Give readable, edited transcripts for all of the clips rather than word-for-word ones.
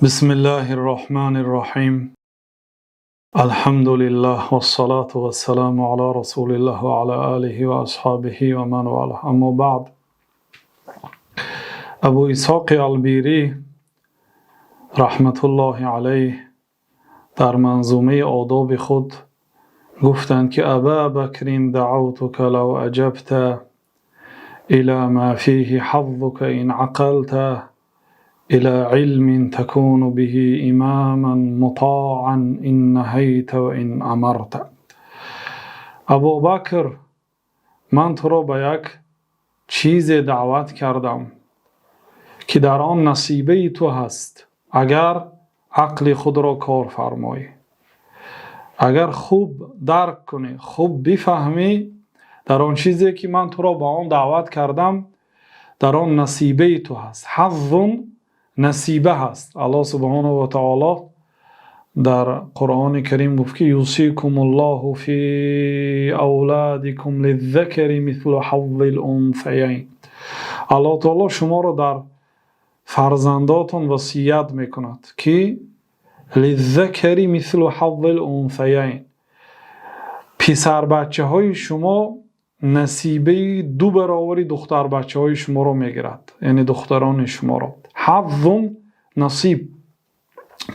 Бисмиллаҳир Роҳманир Роҳим. Алҳамду лиллаҳи вассалату вассаламу ала расулиллаҳи ва ала олиҳи ва асҳобиҳи ва ман валаҳ. Аммо баъд. Абу Исҳоқ Албирӣ раҳматуллоҳи алайҳ дар манзумаи одоби худ гуфтанд, ки أبا بكر دعوتك لو أجبت إلى ما فيه حظك إن عقلت، إلى علم تكون به إماما مطاعا إن نهيت وإن أمرت. Абубакр, ман туро ба як чизе даъват кардам, ки дар он насибаи ту ҳаст, агар ақли худро кор фармоӣ, агар хуб дарк кунӣ, хуб бифаҳмӣ. Дар он чизе ки ман туро ба он даъват кардам, дар он насибаи ту ҳаст. Ҳаззун насиба ҳаст. Аллоҳ субҳонаҳу ва таоло дар Қуръони Карим гуфт, ки يوصيكم الله في أولادكم للذكر مثل حظ الأنثيين. Аллоҳ таоло шуморо дар фарзандотон васият мекунад, ки للذكر مثل حظ الأنثيين, писарбачаҳои шумо насибаи ду баровари духтарбачаҳои шуморо мегирад, яъне духтарони шуморо. Ҳаззун насиб.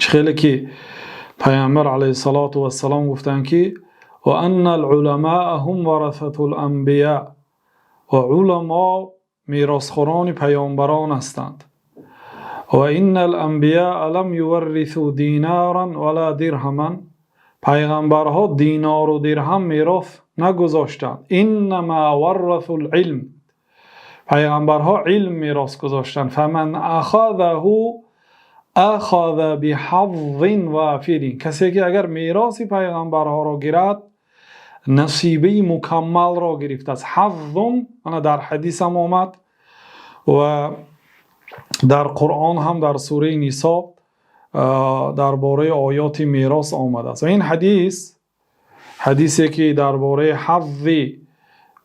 Чӣ хеле ки Пайғамбар алайҳиссалоту вассалом гуфтанд, ки وأن العلماء هم ورثة الأنبياء, ва уламо меросхӯрони паёмбарон ҳастанд. وإن الأنبياء لم يورثوا دينارا ولا درهما, пайғамбарҳо динору дирҳам мерос нагузоштанд. إنما ورثوا العلم, пайғамбарҳо илм мерос гузоштанд. فمن أخذه أخذ بحظ وافر, касе ки агар мероси пайғамбарҳоро гирад, насибаи мукаммалро гирифтааст. Ҳаззун ана дар ҳадисам омад ва дар Қуръон ҳам дар сураи Нисо дар бораи оёти мерос омадааст. Ва ин ҳадис, ҳадисе ки дар бораи ҳаззи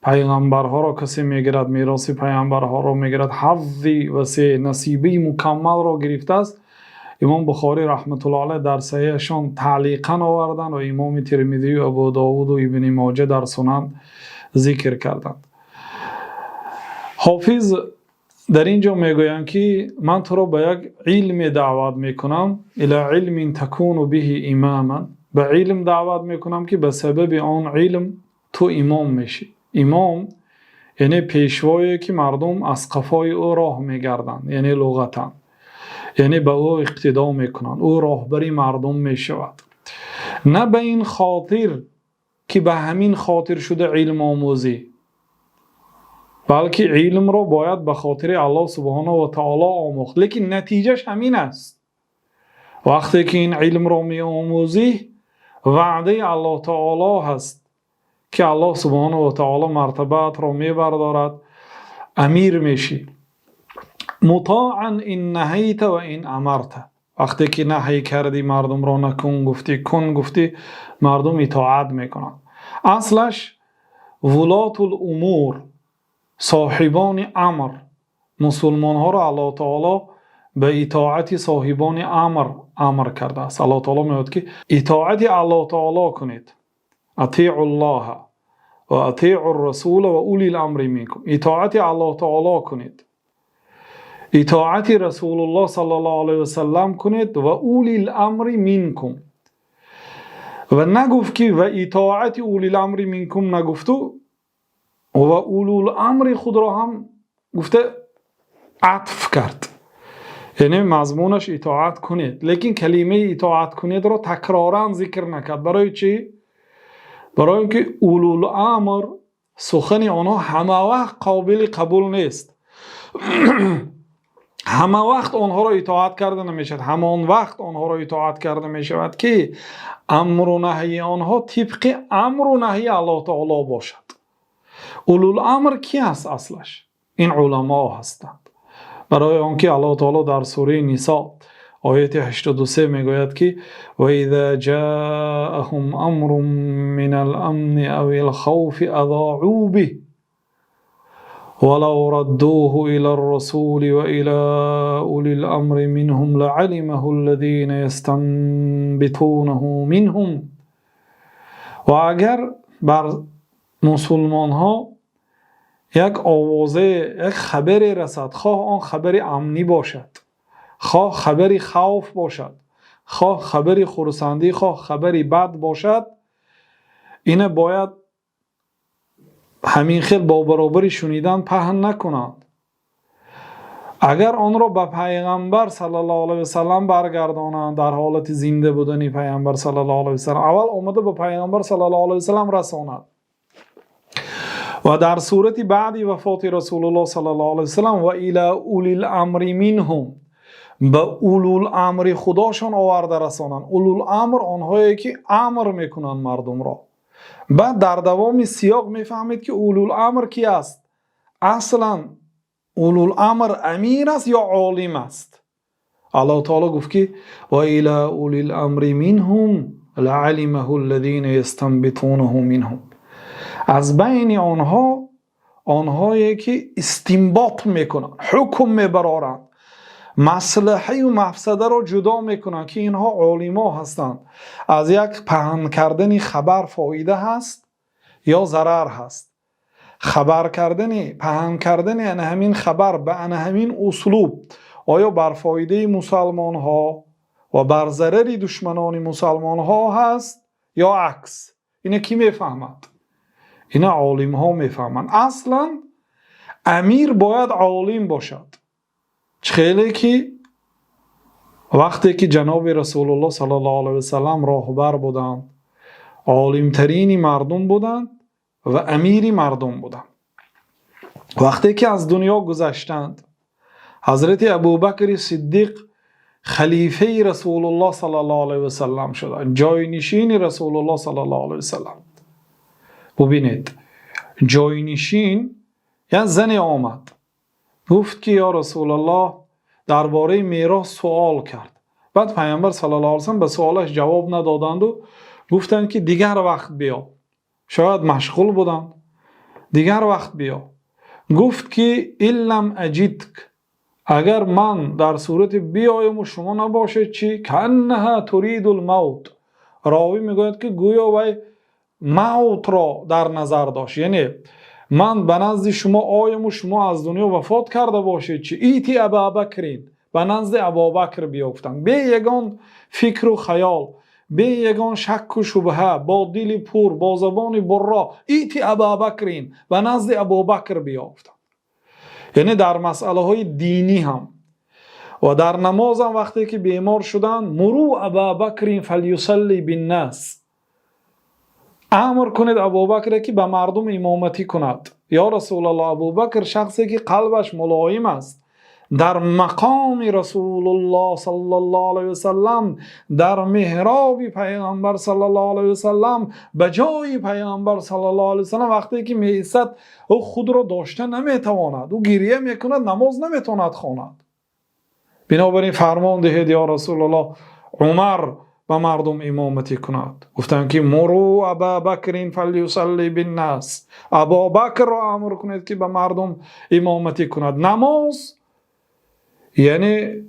пайғамбарҳоро касе мегирад, мероси пайғамбарҳоро мегирад, ҳаззи васеъ, насибаи мукаммалро гирифтааст, Имом Бухорӣ раҳматуллоҳ алайҳ дар саҳиҳашон таълиқан оварданд ва Имоми Термизию Абу Довуду Ибни Моҷа дар Сунан зикр карданд. Ҳофиз дар ин ҷо мегӯянд, ки ман туро ба як илме даъват мекунам, إلى علم تكون به إماما, ба илм даъват мекунам, ки ба сабаби он илм ту имом мешӣ. Имом яъне пешвое, ки мардум аз қафои ӯ роҳ мегарданд, яъне луғатан, яъне ба ӯ иқтидо мекунанд, ӯ роҳбари мардум мешавад. На ба ин хотир, ки ба ҳамин хотир шуда илм омӯзӣ, балки илмро бояд ба хотири Аллоҳ субҳонаҳу ва таоло омӯхт, лекин натиҷаш ҳамин аст. Вақте ки ин илмро меомӯзӣ, ваъдаи Аллоҳ таоло ҳаст, ки Аллоҳ субҳонаҳу ва таоло мартабаатро мебардорад, амир мешӣ. مطاعا إن نهيت وإن أمرت, вақте ки наҳй кардӣ мардумро, накун гуфтӣ, кун гуфтӣ, мардум итоат мекунанд. Аслаш ولاة الأمور, соҳибони амр, мусулмонҳоро Аллоҳ таоло ба итоати соҳибони амр амр кардааст. Аллоҳ таоло мегӯяд, ки итоати Аллоҳ таоло кунед, أطيعوا الله وأطيعوا الرسول وأولي الأمر منكم. Итоати Аллоҳ таоло кунед, итоати Расулуллоҳ саллаллоҳу алайҳи васаллам кунед ва أولي الأمر منكم. Ва нагуфт, ки ва итоати أولي الأمر منكم нагуфту, ва улул-амри худро ҳам гуфта атф кард. Яъне мазмунаш итоат кунед, лекин калимаи итоат кунедро такроран зикр накард. Барои чӣ? Барои он ки улул-амр сухани онҳо ҳамавақт қобили қабул нест, ҳама вақт онҳоро итоат карда намешавад. Ҳамон вақт онҳоро итоат карда мешавад, ки амру наҳйи онҳо тибқи амру наҳйи Аллоҳ таоло бошад. Улул-амр ки аст? Аслаш ин уламо ҳастанд. Барои он ки Аллоҳ таоло дар сураи Нисо ояти 83 мегӯяд, ки وإذا جاءهم أمر من الأمن أو الخوف أذاعوا به. ولو ردوه إلى الرسول وإلى أولي الأمر منهم لعلمه الذين يستنبطونه منهم. Ва агар бар мусулмонҳо як овозе, як хабаре расад, хоҳ он хабари амнӣ бошад, хоҳ хабари хавф бошад, хоҳ хабари хурсандӣ, хоҳ хабари бад бошад, ина бояд ҳамин хел бо баробари шунидан паҳн накунанд. Агар онро ба Пайғамбар саллаллоҳу алайҳи васаллам баргардонанд, дар ҳолати зинда будани Пайғамбар саллаллоҳу алайҳи васаллам, аввал омада ба Пайғамбар саллаллоҳу алайҳи васаллам расонад ва дар сурати баъди вафоти Расулуллоҳ саллаллоҳу алайҳи васаллам وإلى أولي الأمر منهم, ба улул-амри худошон оварда расонанд. Улул-амр онҳое ки амр мекунанд мардумро. Баъд дар давоми сиёқ мефаҳмед, ки улул-амр ки аст. Аслан улул-амр амир аст ё олим аст? Аллоҳ таоло гуфт, ки وإلى أولي الأمر منهم لعلمه الذين يستنبطونه منهم, аз байни онҳо онҳое ки истинбот мекунанд, ҳукм мебароранд, маслиҳаю мафсадаро ҷудо мекунанд, ки инҳо олимо ҳастанд. Аз як паҳн кардани хабар фоида ҳаст ё зарар ҳаст? Хабар кардани, паҳн кардани ана ҳамин хабар ба ана ҳамин услуб оё бар фоидаи мусалмонҳо ва бар зарари душманони мусалмонҳо ҳаст ё акс? Ина кӣ мефаҳмад? Ина олимҳо мефаҳманд. Аслан амир бояд олим бошад. Хеле ки вақте ки ҷаноби Расулуллоҳ саллаллоҳу алайҳи васаллам роҳбар буданд, олимтарини мардум буданд ва амири мардум буданд. Вақте ки аз дунё гузаштанд, ҳазрати Абубакри Сиддиқ халифаи Расулуллоҳ саллаллоҳу алайҳи васаллам шуданд, ҷойнишини Расулуллоҳ саллаллоҳу алайҳи васаллам. Бубинед, ҷойнишин. Як зане омад, гуфт, ки ё Расулаллоҳ, дар бораи мерос суол кард. Баъд Пайғамбар саллаллоҳу алайҳи васаллам ба суолаш ҷавоб надоданду гуфтанд, ки дигар вақт биё. Шояд машғул буданд. Дигар вақт биё. Гуфт, ки إن لم أجدك, агар ман дар сурати биёяму шумо набошед чӣ? كأنها تريد الموت. Ровӣ мегӯяд, ки гӯё вай мавтро дар назар дошт, яъне ман ба назди шумо ояму шумо аз дунё вафот карда бошед чӣ? ائت أبا بكر, ба назди Абубакр биё, гуфтанд. Бе ягон фикру хаёл, бе ягон шакку шубҳа, бо дили пур, бо забони бурро ائت أبا بكر, ба назди Абубакр биё, гуфтанд. Яъне дар масъалаҳои динӣ ҳам ва дар намозам вақте ки бемор шуданд, مروا أبا بكر فليصل بالناس, амр кунед Абубакре, ки ба мардум имоматӣ кунад. Ё Расулаллоҳ, Абубакр шахсе ки қалбаш мулоим аст, дар мақоми Расулуллоҳ саллаллоҳу алайҳи васаллам, дар меҳроби Пайғамбар саллаллоҳу алайҳи васаллам, ба ҷои Пайғамбар саллаллоҳу алайҳи васаллам вақте ки меистад, ӯ худро дошта наметавонад, ӯ гирья мекунад, намоз наметавонад хонад. Бинобар ин фармон диҳед, ё Расулуллоҳ, Умар ба мардум имоматӣ кунад. Гуфтанд, ки مروا أبا بكر فليصل بالناس, Абубакрро амр кунед, ки ба мардум имоматӣ кунад. Намоз яъне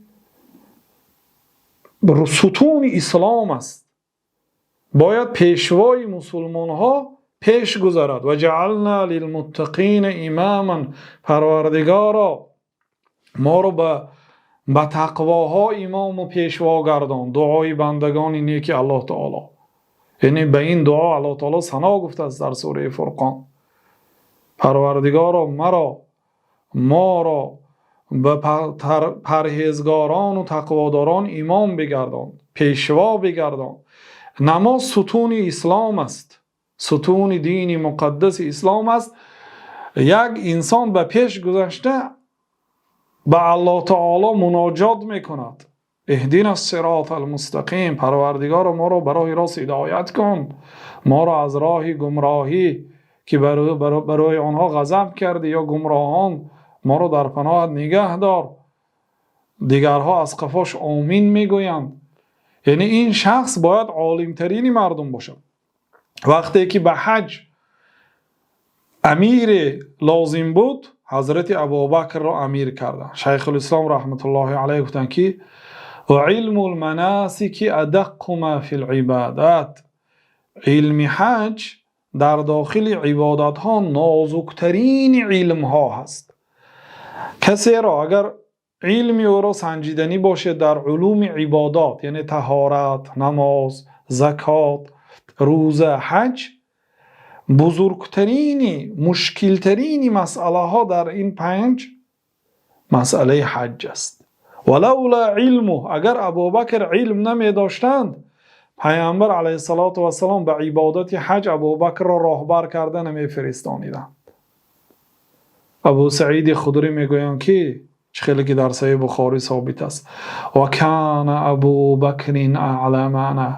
сутуни ислом аст. Бояд пешвои мусулмонҳо пеш гузарад. وجعلنا للمتقين إماما. Парвардигоро, моро ба тақвоҳо имому пешво гардон. Дуои бандагони неки Аллоҳ таоло, яъне ба ин дуо Аллоҳ таоло сано гуфтааст дар сураи Фурқон. Парвардигоро, маро, моро ба парҳезгорону тақводорон имом бигардон, пешво бигардон. Намоз сутуни ислом аст, сутуни дини муқаддаси ислом аст. Як инсон ба пеш гузашта ба Аллоҳ таоло муноҷот мекунад: اهدنا الصراط المستقيم, Парвардигоро, моро ба роҳи рост ҳидоят кун, моро аз роҳи гумроҳӣ, ки барои онҳо ғазаб кардӣ ё гумроҳон, моро дар паноҳат нигаҳ дор. Дигарҳо аз қафош омин мегӯянд. Яъне ин шахс бояд олимтарини мардум бошад. Вақте ки ба ҳаҷ амире лозим буд. Ҳазрати Абубакрро амир карданд. Шайхулислом раҳматуллоҳи алайҳи гуфтанд, ки وعلم المناسك أدق ما في العبادات. Илми ҳаҷ дар дохили ибодатҳо нозуктарин илмҳо ҳаст. Касеро агар илми ӯро санҷиданӣ бошад дар улуми ибодот, яъне таҳорат, намоз, закот, рӯза, ҳаҷ, бузургтарин, мушкилтарин масъалаҳо дар ин панҷ масъала ҳаҷ аст. ولولا علمه, агар Абубакр илм намедоштанд, Паёмбар алайҳиссалоту вассалом ба ибодати ҳаҷ Абубакрро роҳбар карда намефиристониданд. Абу Саиди Худрӣ мегӯянд, ки чӣ хеле ки дар Саҳеҳи Бухорӣ собит аст: وكان أبو بكر أعلمنا.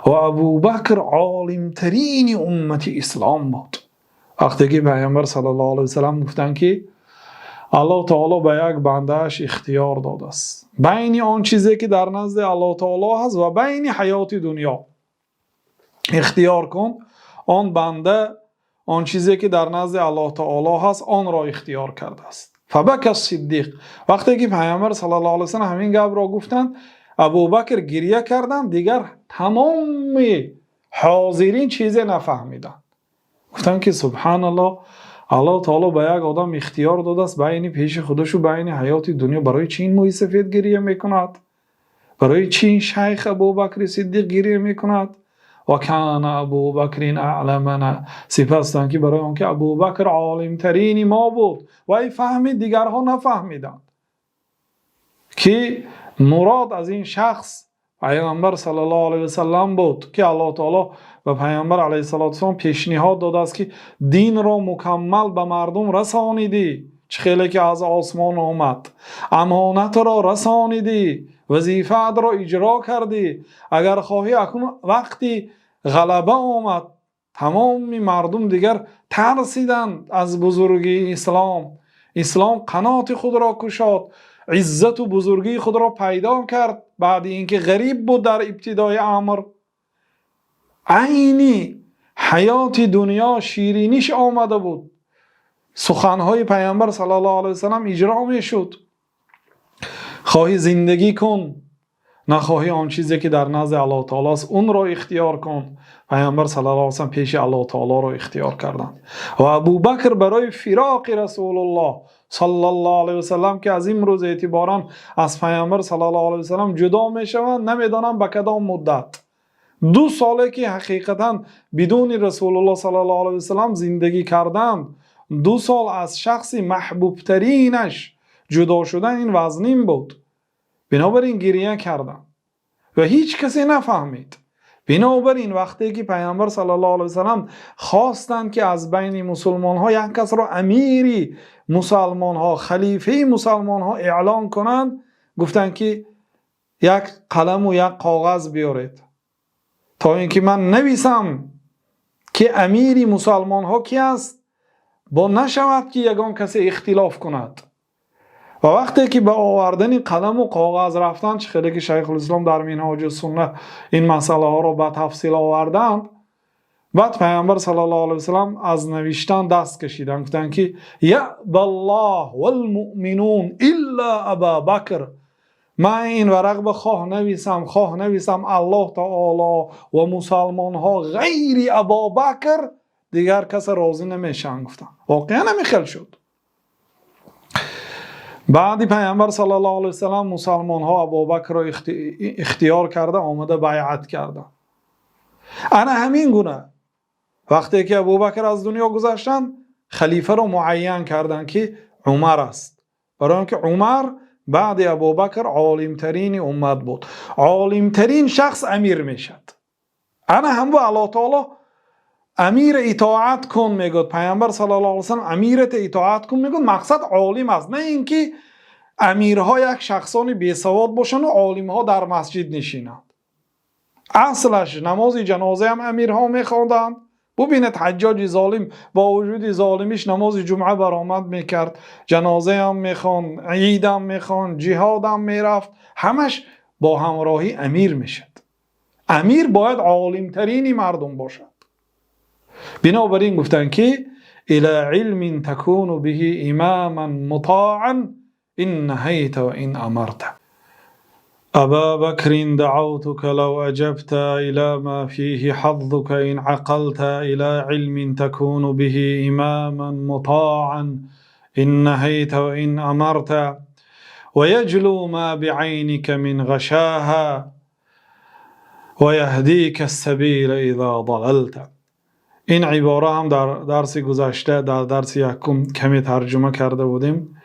Ва Абубакр олимтарини уммати ислом буд. Вақте ки Паёмбар саллаллоҳу алайҳи васаллам гуфтанд, ки Аллоҳ таоло ба як бандааш ихтиёр додааст байни он чизе ки дар назди Аллоҳ таоло ҳаст ва байни ҳаёти дунё, ихтиёр кун, он банда он чизе ки дар назди Аллоҳ таоло ҳаст, онро ихтиёр кардааст. فبكى الصديق. Вақте ки Паёмбар саллаллоҳу алайҳи васаллам ҳамин гапро гуфтанд, Абубакр гиря карданд. Дигар тамоми ҳозирин чизе нафаҳмиданд. Гуфтанд, ки субҳаналлоҳ, Аллоҳ таоло ба як одам ихтиёр додааст байни пеши худашу байни ҳаёти дунё, барои чӣ ин мӯи сафед гиря мекунад? Барои чӣ ин шайх Абубакри Сиддиқ гиря мекунад? وكان أبو بكر أعلمنا. Сипас гуфтанд, ки барои он ки Абубакр олимтарини мо буд ва ай фаҳмид, дигарҳо нафаҳмиданд, ки мурод аз ин шахс Паёмбар саллаллоҳу алайҳи васаллам буд, ки Аллоҳ таоло ба Паёмбар алайҳиссалоту вассалом пешниҳод додааст, ки динро мукаммал ба мардум расонидӣ, чӣ хеле ки аз осмон омад, амонатро расонидӣ, вазифаатро иҷро кардӣ. Агар хоҳӣ, акнун вақти ғалаба омад, тамоми мардум дигар тарсиданд аз бузургии ислом, ислом қаноти худро кушод, иззату бузургии худро пайдо кард, баъди инки ғариб буд дар ибтидои амр, айни ҳаёти дунё шириниш омада буд, суханҳои Паёмбар саллаллоҳу алайҳи васаллам иҷро мешуд. Хоҳӣ зиндагӣ кун, нахоҳӣ, он чизе ки дар назди Аллоҳ таоло аст, онро ихтиёр кун. Паёмбар саллаллоҳу алайҳи васаллам пеши Аллоҳ таолоро ихтиёр карданд ва Абубакр барои фироқи Расулуллоҳ саллаллоҳу алайҳи васаллам, ки аз имрӯз эътиборан аз Паёмбар саллаллоҳу алайҳи васаллам ҷудо мешаванд, намедонам ба кадом муддат, 2 соле ки ҳақиқатан бидуни Расулуллоҳ саллаллоҳу алайҳи васаллам зиндагӣ карданд, 2 сол аз шахси маҳбубтаринаш ҷудо шудан ин вазнин буд. Бинобар ин гиря карданд ва ҳеҷ касе нафаҳмид. Бинобар ин вақте ки Паёмбар саллаллоҳу алайҳи васаллам хостанд, ки аз байни мусулмонҳо як касро амири мусалмонҳо, халифаи мусалмонҳо эълон кунанд, гуфтанд, ки як қаламу як коғаз биёред, то ин ки ман нависам, ки амири мусалмонҳо ки аст, бо нашавад, ки ягон касе ихтилоф кунад. Ва вақте ки ба овардани қаламу коғаз рафтанд, чӣ хеле ки Шайхулислом дар Минҳоҷу Сунна ин масъалаҳоро ба тафсил оварданд, баъд Паёмбар саллаллоҳу алайҳи васаллам аз навиштан даст кашиданд, гуфтанд, ки يأبى الله والمؤمنون إلا أبا بكر. Ман ин варақ ба хоҳ нависам, хоҳ нависам, Аллоҳ таоло ва мусалмонҳо ғайри Абобакр дигар касе розӣ намешаванд, гуфтанд. Воқеан ҳамин хел шуд. Баъди Паёмбар саллаллоҳу алайҳи васаллам мусалмонҳо Абубакрро ихтиёр карда омада байъат карданд. Ана ҳамин гуна вақте ки Абубакр аз дунё гузаштанд, халифаро муайян карданд, ки Умар аст, барои он ки Умар баъди Абубакр олимтарини уммат буд. Олимтарин шахс амир мешавад. Ана ҳамбу Аллоҳ таоло амира итоат кун мегӯяд. Паёмбар саллаллоҳу алайҳи васаллам амирата итоат кун мегӯяд, мақсад олим аст, на ин ки амирҳо як шахсони бесавод бошанду олимҳо дар масҷид нишинанд. Аслаш намози ҷанозаам амирҳо мехонданд. Бубинед, Ҳаҷҷоҷи золим бо вуҷуди золимиш намози ҷумъа баромад мекард, ҷанозаам мехонд, идам мехонд, ҷиҳодам мерафт, ҳамаш бо ҳамроҳӣ амир мешуд. Амир бояд олимтарини мардум бошад. Бинобар ин гуфтанд, ки إلى علم تكون به إماما مطاعا إن نهيت وإن أمرت. أبا بكر دعوتك لو أجبت إلى ما فيه حظك إن عقلت إلى علم تكون به إماما مطاعا إن نهيت وإن أمرت ويجلو ما بعينك من غشاها ويهديك السبيل إذا ضللت. Ин ибора ҳам дар дарси гузашта, дар дарси якум каме тарҷума карда будем.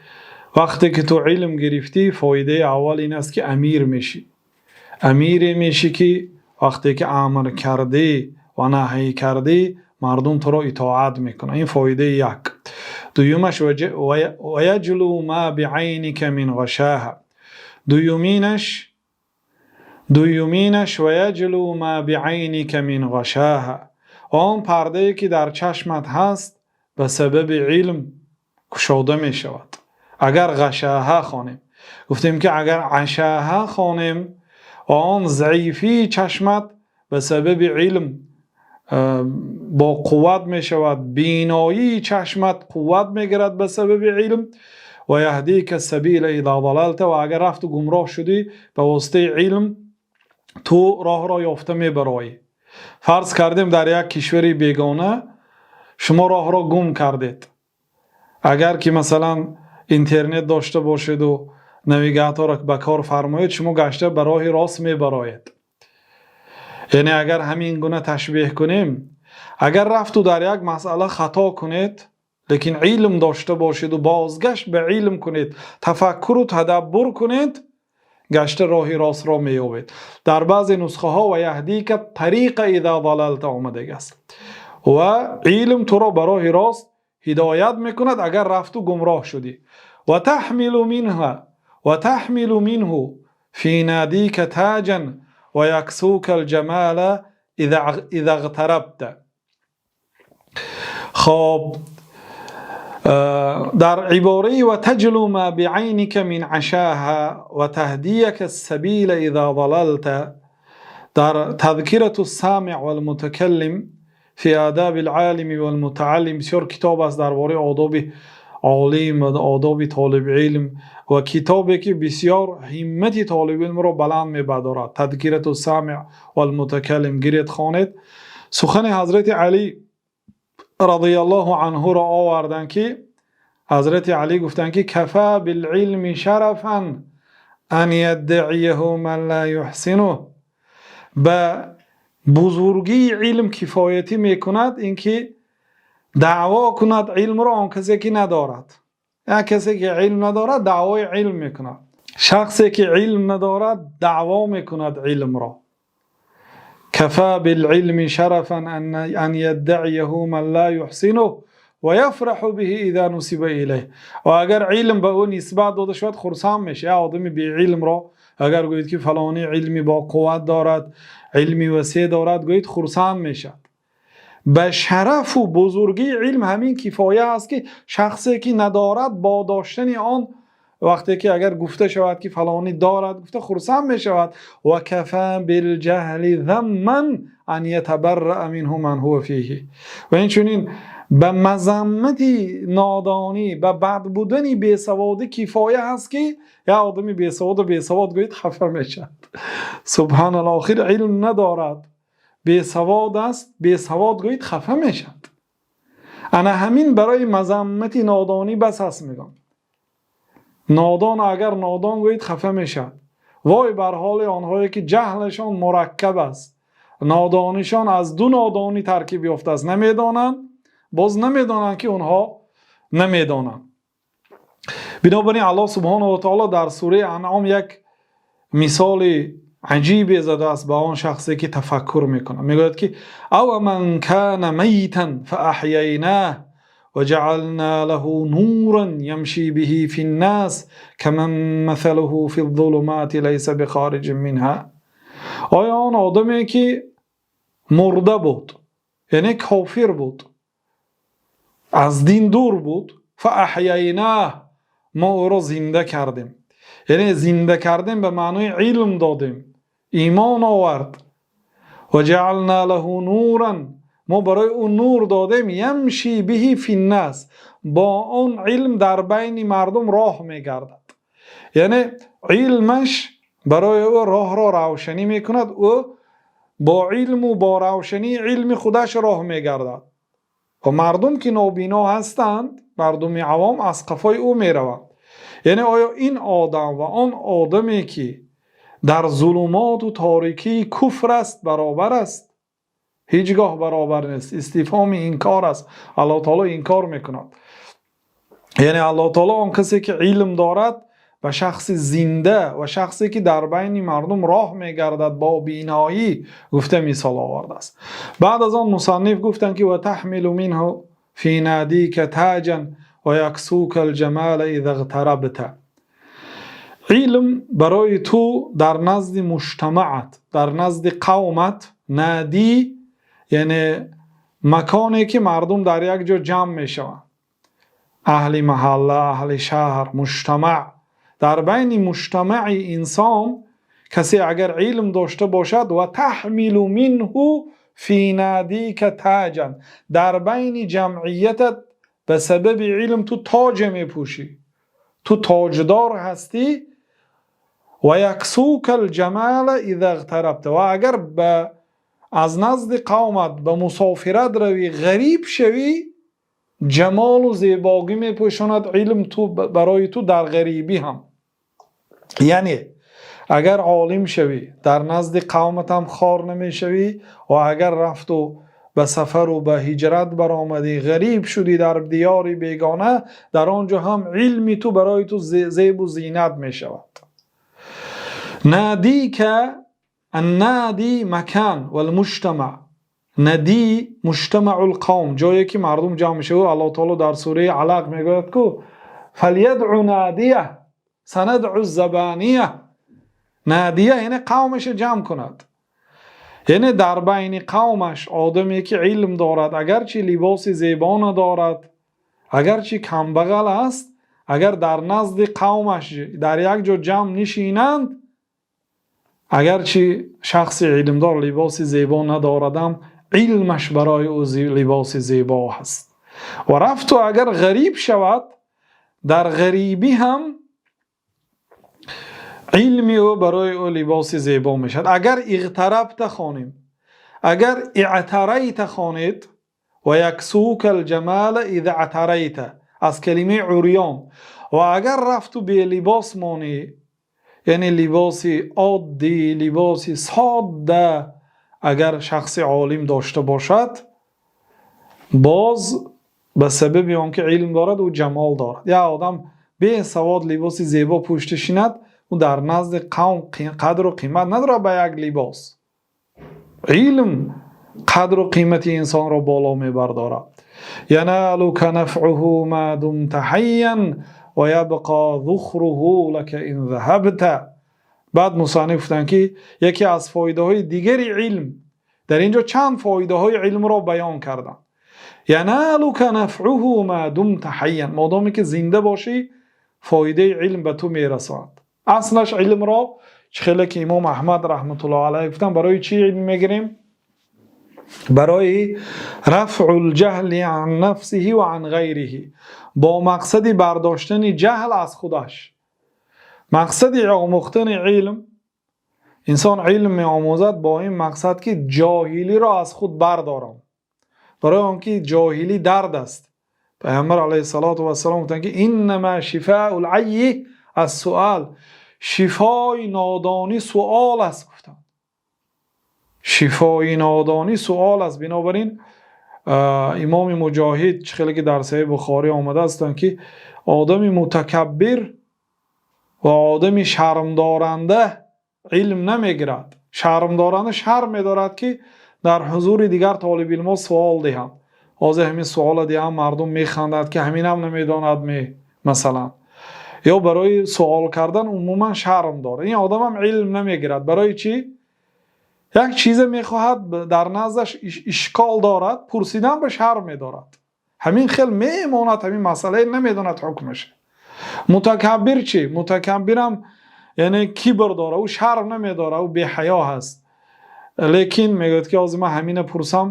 Вақте ки ту илм гирифтӣ, фоидаи аввал ин аст, ки амир мешӣ. Амире мешӣ, ки вақте ки амр кардӣ ва наҳй кардӣ, мардум туро итоат мекунанд. Ин фоидаи як. Дуюмаш: ويجلو ما بعينك من غشاها. Дуюминаш: ويجلو ما بعينك من غشاها. Он пардае, ки дар чашмат ҳаст, ба сабаби илм кушода мешавад. Агар غشاها хонем, гуфтем, ки агар عشاها хонем, он заифии чашмат ба сабаби илм бо қувват мешавад, биноии чашмат қувват мегирад ба сабаби илм. ويهديك السبيل إذا ضللت. Ва агар рафту гумроҳ шудӣ, ба воситаи илм ту роҳро ёфта мебароӣ. Фарз кардем, дар як кишвари бегона шумо роҳро гум кардед. Агар ки, масалан, интернет дошта бошеду навигаторро ба кор фармоед, шумо гашта ба роҳи рост мебароед. Яъне агар ҳамин гуна ташбеҳ кунем, агар рафту дар як масъала хато кунед, лекин илм дошта бошеду бозгашт ба илм кунед, тафаккуру тадаббур кунед, гашта роҳи ростро меёбед. Дар баъзе нусхаҳо ويهديك الطريق إذا ضللت омадагааст. Ва илм туро ба роҳи рост ҳидоят мекунад, агар рафту гумроҳ шудӣ. وتحمل منها وتحمل منه في ناديك تاجا ويكسوك الجمال إذا اغتربت. Хоб, дар ибораи وتجلو ما بعينك من غشاها وتهديك السبيل إذا ضللت дар تذكرة السامع والمتكلم في آداب العالم والمتعلم, бисёр китоб аст дар бораи одоби олим ва одоби толиби илм ва китобе, ки бисёр ҳиммати толиби илмро баланд мебардорад. تذكرة السامع والمتكلم, гиред, хонед. Сухани ҳазрати Алӣ رضي الله عنه ро оварданд, ки ҳазрати Алӣ гуфтанд, ки كفى بالعلم شرفا أن يدعيه من لا يحسنه. Ба бузургии илм кифоятӣ мекунад ин ки даъво кунад илмро он касе, ки надорад. Як касе, ки илм надорад, даъвои илм мекунад. Шахсе, ки илм надорад, даъво мекунад илмро. كفى بالعلم شرفا أن يدعيه من لا يحسنه ويفرح به إذا نسب إليه. Ва агар илм ба ӯ нисбат дода шавад, хурсанд мешавад. Як одами беилмро агар гӯед, ки фалонӣ илми бо қувват дорад, илми васеъ дорад, гӯед, хурсанд мешавад. Ба шарафу бузургии илм ҳамин кифоя аст, ки шахсе, ки надорад, бо доштани он, вақте ки агар гуфта шавад, ки фалонӣ дорад, гуфта хурсанд мешавад. وكفى بالجهل ذما أن يتبرأ منه من هو فيه. Ва инчунин ба мазаммати нодонӣ, ба бад будани бесаводӣ кифоя ҳаст, ки як одами бесаводу бесавод гӯед, хафа мешавад. Субҳаналлоҳ, охир илм надорад, бесавод аст, бесавод гӯед, хафа мешавад. Ана ҳамин барои мазаммати нодонӣ бас аст, мегӯям. Нодон агар нодон гӯед, хафа мешавад. Вой бар ҳоли онҳое, ки ҷаҳлашон мураккаб аст, нодонишон аз ду нодонӣ таркиб ёфтааст. Намедонанд, боз намедонанд, ки онҳо намедонанд. Бинобар ин Аллоҳ سبحانه وتعالى дар сураи Анъом як мисоли аҷибе задааст ба он шахсе, ки тафаккур мекунад. Мегӯяд, ки أومن كان ميتا فأحييناه وجعلنا له نورا يمشي به في الناس كمن مثله في الظلمات ليس بخارج منها. Оё он одаме, ки мурда буд, яъне кофир буд, аз дин дур буд, فأحييناه, мо ӯро зинда кардем, яъне зинда кардем ба маънои илм додем, имон овард, وجعلنا له نورا. Мо барои ӯ нур додем. يمشي به في الناس, бо он илм дар байни мардум роҳ мегардад, яъне илмаш барои ӯ роҳро равшанӣ мекунад. Ӯ бо илму бо равшании илми худаш роҳ мегардад ва мардум, ки нобино ҳастанд, мардуми авом аз қафои ӯ мераванд. Яъне оё ин одам ва он одаме, ки дар зулумоту торикии куфр аст, баробар аст? Ҳеҷ гоҳ баробар нест. Истифҳоми инкор аст, Аллоҳ таоло инкор мекунад. Яъне Аллоҳ таоло он касе, ки илм дорад, ба шахси зинда ва шахсе, ки дар байни мардум роҳ мегардад бо биноӣ, гуфта мисол овардааст. Баъд аз он мусанниф гуфтанд, ки وتحمل منه في ناديك تاجا ويكسوك الجمال إذا اغتربت. Илм барои ту дар назди муҷтамаат, дар назди қавмат. نادي, яъне маконе, ки мардум дар як ҷо ҷамъ мешаванд, аҳли маҳалла, аҳли шаҳр, муҷтамаъ. Дар байни муҷтамаи инсон касе агар илм дошта бошад, وتحمل منه في ناديك تاجا, дар байни ҷамъиятат ба сабаби илм ту тоҷа мепӯшӣ, ту тоҷдор ҳастӣ. ويكسوك الجمال إذا اغتربت, ва агар ба аз назди қавмат ба мусофират равӣ, ғариб шавӣ, ҷамолу зебогӣ мепӯшонад илм ту барои ту дар ғарибӣ ҳам. Яъне агар олим шавӣ, дар назди қавматам хор намешавӣ ва агар рафту ба сафару ба ҳиҷрат баромадӣ, ғариб шудӣ дар диёри бегона, дар он ҷо ҳам илми ту барои ту зебу зинат мешавад. ناديك, النادي مكان والمجتمع, ندي مجتمع القوم, ҷое ки мардум ҷамъ мешавад. Аллоҳ таоло дар сураи Алақ мегӯяд ку: فليدع ناديه سندع الزبانية. ناديه, яъне қавмаша ҷамъ кунад. Яъне дар байни қавмаш одаме, ки илм дорад, агарчи либоси зебо надорад, агарчи камбағал аст, агар дар назди қавмаш дар як ҷо ҷамъ нишинанд, агарчи шахси илмдор либоси зебо надорадам, илмаш барои ӯ либоси зебо ҳаст. Ва рафту агар ғариб шавад, дар ғарибӣ ҳам илми ӯ барои ӯ либоси зебо мешавад. Агар اغتربت хонем, агар اعتريت хонед, ويكسوك الجمال إذا اعتريت, аз калимаи عريان. Ва агар рафту белибос монӣ, яъне либоси оддӣ, либоси содда агар шахси олим дошта бошад, боз ба сабаби он ки илм дорад, ӯ ҷамол дорад. Як одам бесавод либоси зебо пӯшта шинад, ӯ дар назди қавм қадру қимат надорад ба як либос. Илм қадру қимати инсонро боло мебардорад. ينالك نفعه ما دمت حيا ويبقى ذخره لك إن ذهبت. Баъд мусанниф гуфтанд, ки яке аз фоидаҳои дигари илм, дар ин ҷо чанд фоидаҳои илмро баён карданд. ينالك نفعه ما دمت حيا, модоме ки зинда бошӣ, фоидаи илм ба ту мерасонад. Аслаш илмро, чӣ хеле ки имом Аҳмад раҳматуллоҳ алайҳ гуфтанд, барои чӣ илм мегирем? Барои رفع الجهل عن نفسه وعن غيره, бо мақсади бардоштани ҷаҳл аз худаш. Мақсади омӯхтани илм, инсон илм меомӯзад бо ин мақсад, ки ҷоҳилиро аз худ бардорам, барои он ки ҷоҳилӣ дард аст. Пайғамбар алайҳиссалоту вассалом гуфтанд, ки إنما شفاء العي السؤال, шифои нодонӣ суол аст, гуфтанд. Шифои нодонӣ суол аст. Бинобар ин имоми Муҷоҳид, чӣ хеле ки дар Саҳеҳи Бухорӣ омада ҳастанд, ки одами мутакаббир ва одами шармдоранда илм намегирад. Шармдоранда шарм медорад, ки дар ҳузури дигар толибилмо суол диҳанд. Ҳозир ҳамин суола диҳам, мардум механдад, ки ҳаминам намедонад ме, масалан, ё барои суол кардан умуман шарм дорад. Ин одамам илм намегирад. Барои чӣ? Як чизе мехоҳад, дар наздаш ишкол дорад, пурсидан ба шарм медорад, ҳамин хел мемонад, ҳамин масъалае намедонад ҳукмаш. Мутакаббир чӣ? Мутакаббирам, яъне кибр дорад, ӯ шарм намедорад, ӯ беҳаё ҳаст, лекин мегӯяд, ки ҳозир ман ҳамина пурсам.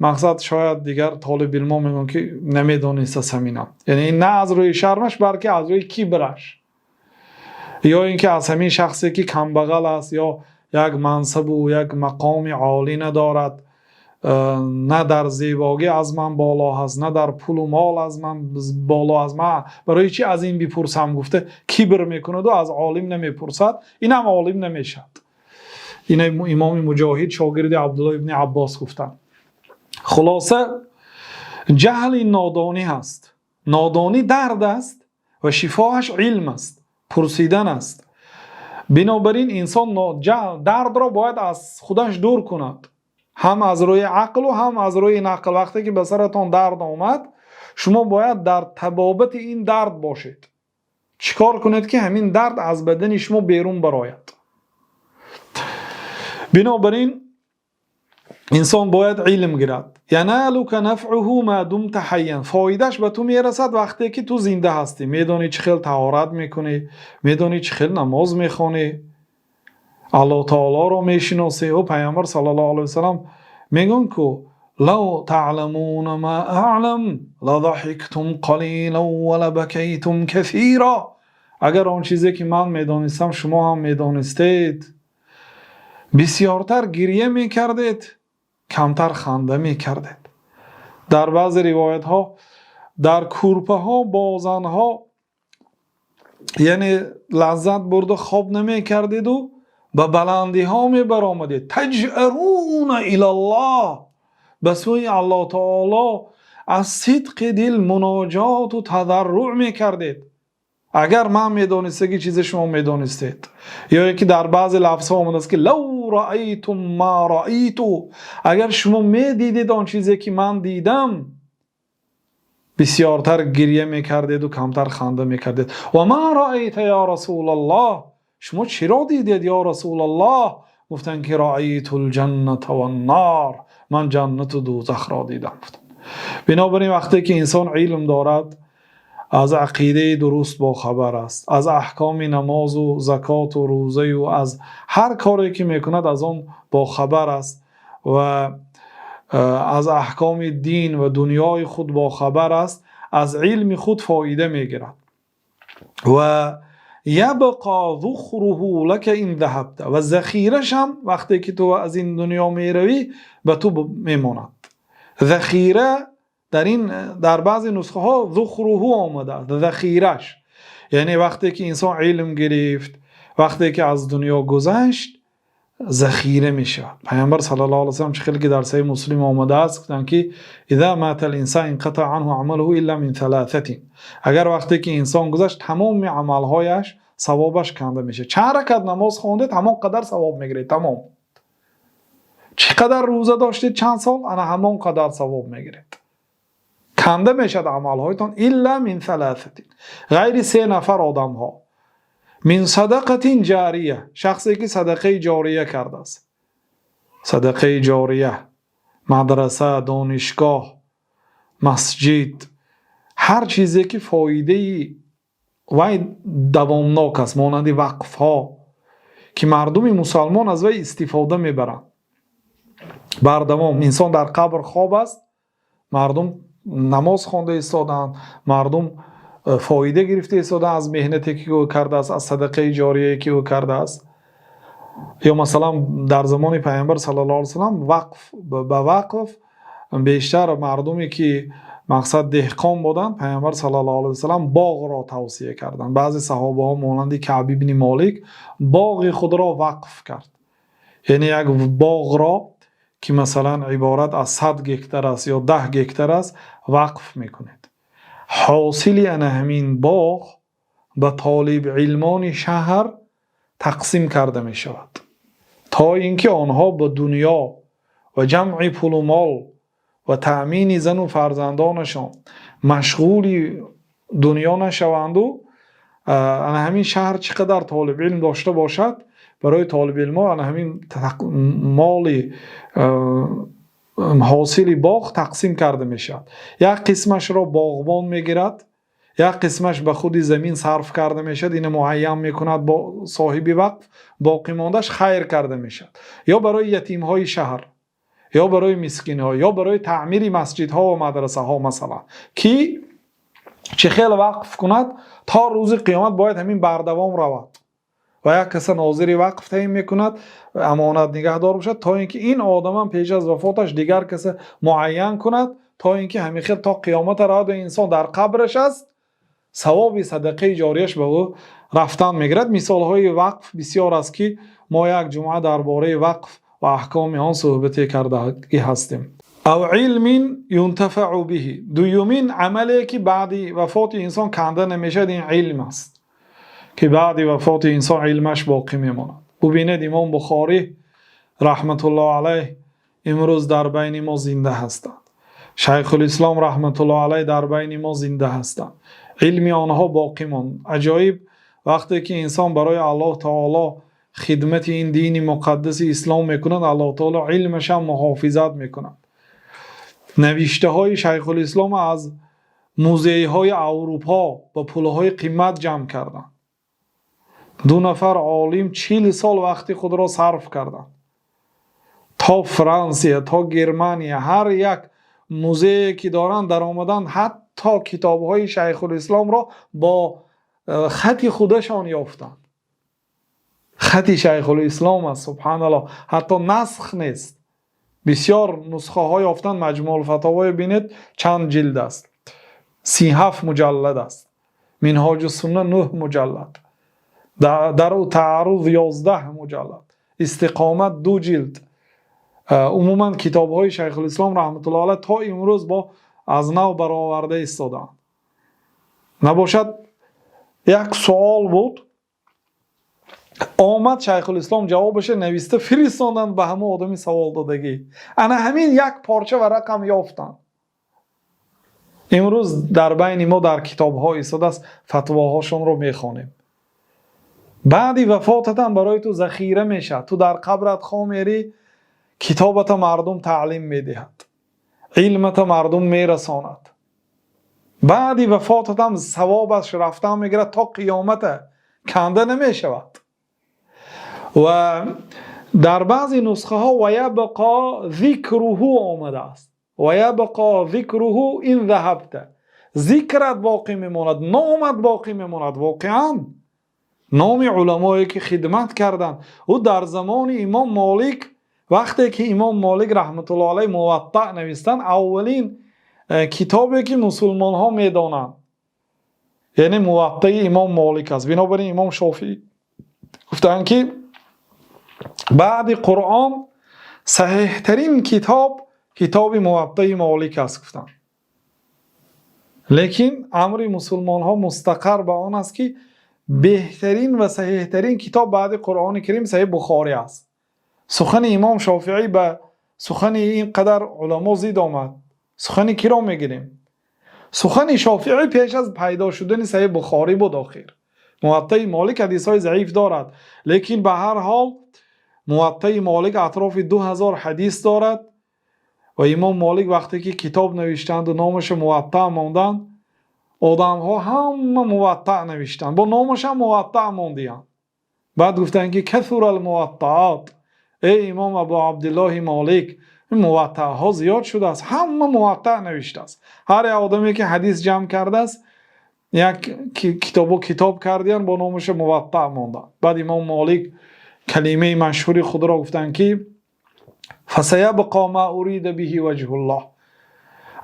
Мақсад, шояд дигар толибилмо мегӯянд, ки намедонист ҳаминам, яъне на аз рӯи шармаш, балки аз рӯи кибраш, ё инки аз ҳамин шахсе ки камбағал аст ё як мансаб ва як мақоми олӣ надорад, на дар зебоӣ аз ман боло аст, на дар пул ва мол аз ман боло аст, ман барои чӣ аз ин бипурсам, гуфта кибр мекунад ва аз олим намепурсад, ин ҳам олим намешавад. Ин имом Муҷоҳид, шогирди Абдуллоҳ ибни Аббос, гуфтанд. Хулоса, ҷаҳл нодонӣ аст, нодонӣ дард аст ва шифояш илм аст, пурсидан аст. Бинобар ин инсон дардро бояд аз худаш дур кунад, ҳам аз рӯи ақл ва ҳам аз рӯи нақл. Вақте ки ба саратон дард омад, шумо бояд дар табобати ин дард бошед. Чӣ кор кунед, ки ҳамин дард аз бадани шумо берун барояд? Бинобар ин инсон бояд илм гирад. ينالك نفعه ما دمت حيا. Фоидааш ба ту мерасад, вақте ки ту зинда ҳастӣ, медонӣ чӣ хел таҳорат мекунӣ, медонӣ чӣ хел намоз мехонӣ, Аллоҳ таолоро мешиносӣ. Ӯ Пайғамбар саллаллоҳу алайҳи васаллам мегӯянд ку: لو تعلمون ما أعلم لضحكتم قليلا ولبكيتم كثيرا. Агар он чизе ки ман медонистам, шумо ҳам медонистед, бисёртар гирья мекардед, камтар ханда мекардед. Дар баъзе ривоятҳо, дар кӯрпаҳо бо занҳо, яъне лаззат бурда хоб намекардеду ба баландиҳо мебаромадед. تجأرون إلى الله, ба сӯи Аллоҳ таоло аз сидқи дил муноҷоту тазарруъ мекардед, агар ман медонистаги чизе шумо медонистед. Ё ин ки дар баъзе лафзҳо омадааст, ки لو رأيتم ما رأيت, агар шумо медидед он чизе ки ман дидам, бисёртар гирья мекардеду камтар ханда мекардед. وما رأيت يا رسول الله? Шумо чиро дидед, ё Расулаллоҳ? Гуфтанд, ки رأيت الجنة والنار, ман ҷаннату дӯзахро дидам, гуфтанд. Бинобар ин, вақте ки инсон илм дорад, аз ақидаи дуруст бохабар аст, аз аҳкоми намозу закоту рӯзаю аз ҳар коре ки мекунад, аз он бохабар аст ва аз аҳкоми дин ва дунёи худ бохабар аст, аз илми худ фоида мегирад. Ва يبقى ذخره لك إن ذهبت, ва захирашам вақте ки ту аз ин дунё меравӣ, ба ту мемонад. Захира дар ин, дар баъзе нусхаҳо ذخره омадааст, захираш, яъне вақте ки инсон илм гирифт, вақте ки аз дунё гузашт, захира мешавад. Пайғамбар саллаллоҳу алайҳи васаллам, чӣ хеле ки дар Саҳиҳи Муслим омадааст, гуфтанд, ки إذا مات الإنسان انقطع عنه عمله إلا من ثلاثة. Агар вақте ки инсон гузашт, тамоми амалҳояш савобаш канда мешавад. Чанд ракат намоз хондед, ҳамон қадар савоб мегиред, тамом. Чӣ қадар рӯза доштед, чанд сол, ана ҳамон қадар савоб мегиред. Канда мешавад амалҳоятон. إلا من ثلاثة, ғайри се нафар одамҳо: من صدقة جارية, шахсе ки садақаи ҷория кардааст. Садақаи ҷория: мадраса, донишгоҳ, масҷид, ҳар чизе ки фоидаи вай давомнок аст, монанди вақфҳо, ки мардуми мусалмон аз вай истифода мебаранд бардавом. Инсон дар қабр хоб аст, мардум намоз хонда истодаанд, мардум фоида гирифта истодаанд аз меҳнате ки ӯ кардааст, аз садақаи ҷорияе ки ӯ кардааст. Ё масалан, дар замони Пайғамбар саллаллоҳу алайҳи васаллам вақф, ба вақф бештар мардуме ки мақсад деҳқон буданд, Пайғамбар саллаллоҳу алайҳи васаллам боғро тавсия карданд. Баъзе саҳобаҳо, монанди Каъб ибни Молик, боғи худро вақф кард, яъне як боғро, ки масалан иборат аз 100 гектар аст ё 10 гектар аст, вақф мекунед. Ҳосили ана ҳамин боғ ба толибилмони шаҳр тақсим карда мешавад, то ин ки онҳо ба дунё ва ҷамъи пулу мол ва таъмини зану фарзандонашон машғули дунё нашаванду. Ана ҳамин шаҳр чӣ қадар толибилм дошта бошад, барои толибилмҳо ана ҳамин моли ҳосили боғ тақсим карда мешавад. Як қисмашро боғбон мегирад, як қисмаш ба худи замин сарф карда мешавад, ина муайян мекунад бо соҳиби вақф, боқимондааш хайр карда мешавад ё барои ятимҳои шаҳр. Ё барои мискинҳо, ё барои таъмири масҷидҳо ва мадрасаҳо, масалан, ки чӣ хел вақф кунад, то рӯзи қиёмат бояд ҳамин бардавом равад ва як кас нозири вақф таъйин мекунад, амонат нигаҳдор бошад, то инки ин одам ҳам пеш аз вафоташ дигар кас муайян кунад, то инки ҳамин хел то қиёмат равад ва инсон дар қабраш аст, савоби садақаи ҷорияаш ба ӯ рафтан мегирад. Мисолҳои вақф бисёр аст, ки мо як ҷумъа дар бораи вақф ва аҳкоми он суҳбат кардаем. أو علم ينتفع به. Дуюмин амале ки баъди вафоти инсон канда намешавад, ин илм аст, ки баъди вафоти инсон илмаш боқӣ мемонад. Бубинед, Имом Бухорӣ раҳматуллоҳи алайҳ имрӯз дар байни мо зинда ҳастанд. Шайхулислом раҳматуллоҳи алайҳ дар байни мо зинда ҳастанд. Илми онҳо боқӣ монд. Аҷоиб, вақте ки инсон барои Аллоҳи таоло хидмати ин дини муқаддаси ислом мекунад, Аллоҳи таоло илмашро ҳам муҳофизат мекунад. Навиштаҳои Шайхулислом аз музейҳои Аврупо ба пулҳои қимат ҷамъ карданд. Ду нафар олим 40 сол вақти худро сарф карданд, то Франсия, то Германия, ҳар як музее ки доранд даромаданд, ҳатто китобҳои Шайхулисломро бо хати худашон ёфтанд. Хати Шайхулислом аст, субҳоналлоҳ, ҳатто насх нест. Бисёр нусхаҳо ёфтанд. Маҷмӯъулфатоворо бинед, чанд ҷилд аст? 37 муҷаллад аст. Минҳоҷуссунна 9 муҷаллад, Даръу Таарруз 11 муҷаллад, Истиқомат ду ҷилд. Умуман, китобҳои Шайхулислом раҳматуллоҳи алайҳ то имрӯз бо аз нав бароварда истодаанд. Набошад, як суол буд, омад, Шайхулислом ҷавобаша нависта фиристонданд ба ҳамон одами саволдодагӣ. Ана ҳамин як порча варақам ёфтанд. Имрӯз дар байни мо дар китобҳо истодааст, фатвоҳошонро мехонем. Баъди вафотатам барои ту захира мешавад. Ту дар қабрат хо мерӣ, китобата мардум таълим медиҳад, илмата мардум мерасонад. Баъди вафотатам савобаш рафтан мегирад, то қиёмата канда намешавад. Ва дар баъзе нусхаҳо «ويبقى ذكره» омадааст. «ويبقى ذكره إن ذهبت», зикрат боқӣ мемонад, номат боқӣ мемонад. Воқеан, номи уламое ки хидмат карданд. Ӯ дар замони Имом Молик, вақте ки Имом Молик раҳматуллоҳи алайҳ Муваттаъ навистанд, аввалин китобе ки мусулмонҳо медонанд, яъне Муваттаи Имом Молик аст. Бинобар ин Имом Шофиӣ гуфтанд, ки баъди Қуръон саҳеҳтарин китоб китоби Муваттаи Молик аст, гуфтанд. Лекин амри мусулмонҳо мустақар ба он аст, ки беҳтарин ва саҳеҳтарин китоб баъди Қуръони Карим Саҳеҳ Бухорӣ аст. Сухани Имом Шофиӣ ба сухани ин қадар уламо зид омад. Сухани киро мегирем? Сухани Шофиӣ пеш аз пайдо шудани Саҳеҳ Бухорӣ буд. Охир Муваттаи Молик ҳадисҳои заиф дорад, лекин ба ҳар ҳол Муваттаи Молик атрофи 2000 ҳадис дорад. Ва Имом Молик вақте ки китоб навиштанду номаша Муваттаъ монданд, одамҳо ҳама Муваттаъ навиштанд, бо номашам Муваттаъ мондиянд. Баъд гуфтанд, ки كثر الموطئات, эй Имом Абу Абдуллоҳи Молик, муваттаъҳо зиёд шудааст, ҳама муваттаъ навиштааст. Ҳар як одаме ки ҳадис ҷамъ кардааст, як китобу китоб кардиян, бо номаша Муваттаъ монданд. Баъд Имом Молик калимаи машҳури худро гуфтанд, ки فسيبقى ما أريد به وجه الله.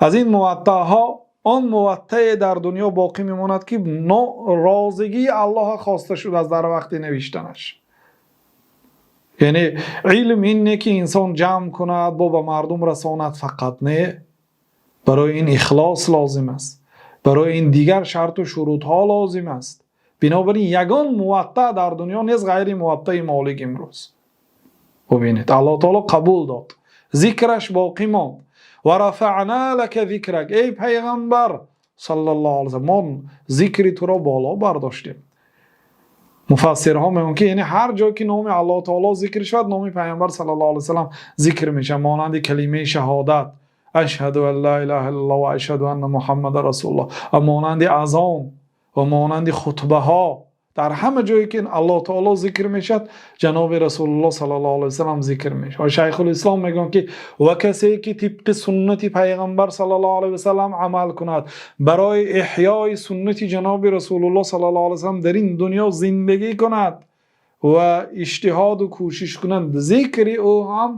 Аз ин муваттаъҳо он муваттае дар дунё боқӣ мемонад, ки розигии Аллоҳа хоста шудааст дар вақти навиштанаш. Яъне илм ин не ки инсон ҷамъ кунад, бо ба мардум расонад фақат, не, барои ин ихлос лозим аст, барои ин дигар шарту шурутҳо лозим аст. Бинобар ин ягон муваттаъ дар дунё нест ғайри Муваттаи Молик. Имрӯз бубинед, Аллоҳ таоло қабул дод, зикраш боқӣ монд. ورفعنا لك ذكرك, эй пайғамбар саллаллоҳу алайҳи васаллам, мо зикри туро боло бардоштем. Муфассирҳо мегӯянд, ки яъне ҳар ҷое ки номи Аллоҳ таоло зикр шавад, номи пайғамбар саллаллоҳу алайҳи васаллам зикр мешавад, монанди калимаи шаҳодат: أشهد أن لا إله إلا الله وأشهد أن محمدا رسول الله, ва монанди азон, ва монанди хутбаҳо. Дар ҳама ҷое ки Аллоҳи таъоло зикр мешавад, ҷаноби Расулуллоҳ саллаллоҳу алайҳи васаллам зикр мешавад. Ва Шайхулислом мегӯянд, ки ва касе ки тибқи суннати Паёмбар саллаллоҳу алайҳи васаллам амал кунад, барои эҳёи суннати ҷаноби Расулуллоҳ саллаллоҳу алайҳи васаллам дар ин дунё зиндагӣ кунад ва иҷтиҳод ва кӯшиш кунад, зикри ӯ ҳам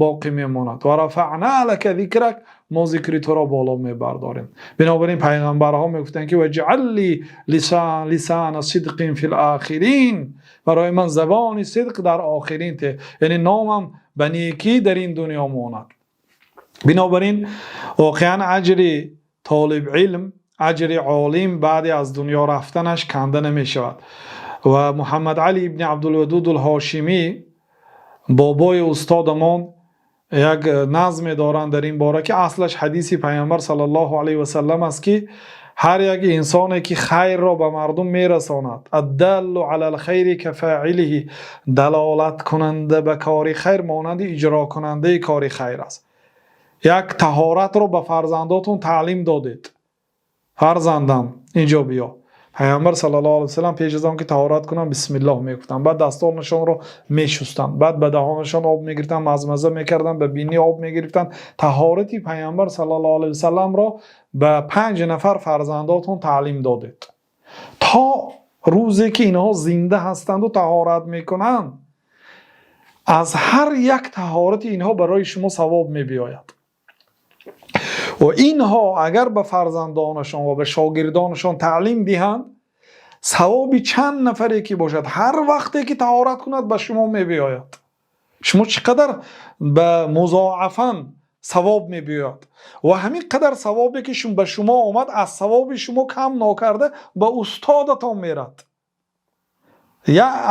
боқӣ мемонад. Ва рафаъно лака зикрак, мо зикри туро боло мебардорем. Бинобар ин паёмбарҳо мегуфтанд, ки واجعل لي لسان صدق في الآخرين, барои ман забони сидқ дар охирин, яъне номам ба некӣ дар ин дунё монад. Бинобар ин воқеан аҷри толиби илм, аҷри олим баъд аз дунё рафтанаш канда намешавад. Ва Муҳаммад Алӣ ибни Абдулвадуд ал-Ҳошимӣ, бобои устодамон, як назме доранд дар ин бора, ки аслаш ҳадиси Паёмбар саллаллоҳу алайҳи васаллам аст, ки ҳар як инсоне ки хайрро ба мардум мерасонад, الدال على الخير كفاعله, далолат кунанда ба кори хайр монанди иҷрокунандаи кори хайр аст. Як таҳоратро ба фарзандотон таълим додед: фарзандам, инҷо биё. Паёмбар саллаллоҳу алайҳи васаллам пеш аз он ки таҳорат кунанд, бисмиллоҳ мегуфтанд, баъд дастонашонро мешустанд, баъд ба даҳонашон об мегирифтанд, мазмаза мекарданд, ба бинӣ об мегирифтанд. Таҳорати Паёмбар саллаллоҳу алайҳи васалламро ба 5 нафар фарзандотон таълим додед, то рӯзе ки инҳо зинда ҳастанд ва таҳорат мекунанд, аз ҳар як таҳорати инҳо барои шумо савоб мебиёяд. Ва инҳо агар ба фарзандонашон ва ба шогирдонашон таълим диҳанд, савоби чанд нафаре ки бошад, ҳар вақте ки таҳорат кунад, ба шумо мебиёяд. Шумо чӣ қадар ба музоафан савоб мебиёяд. Ва ҳамин қадар савобе ки ба шумо омад, аз савоби шумо кам нокарда ба устодатон мерад.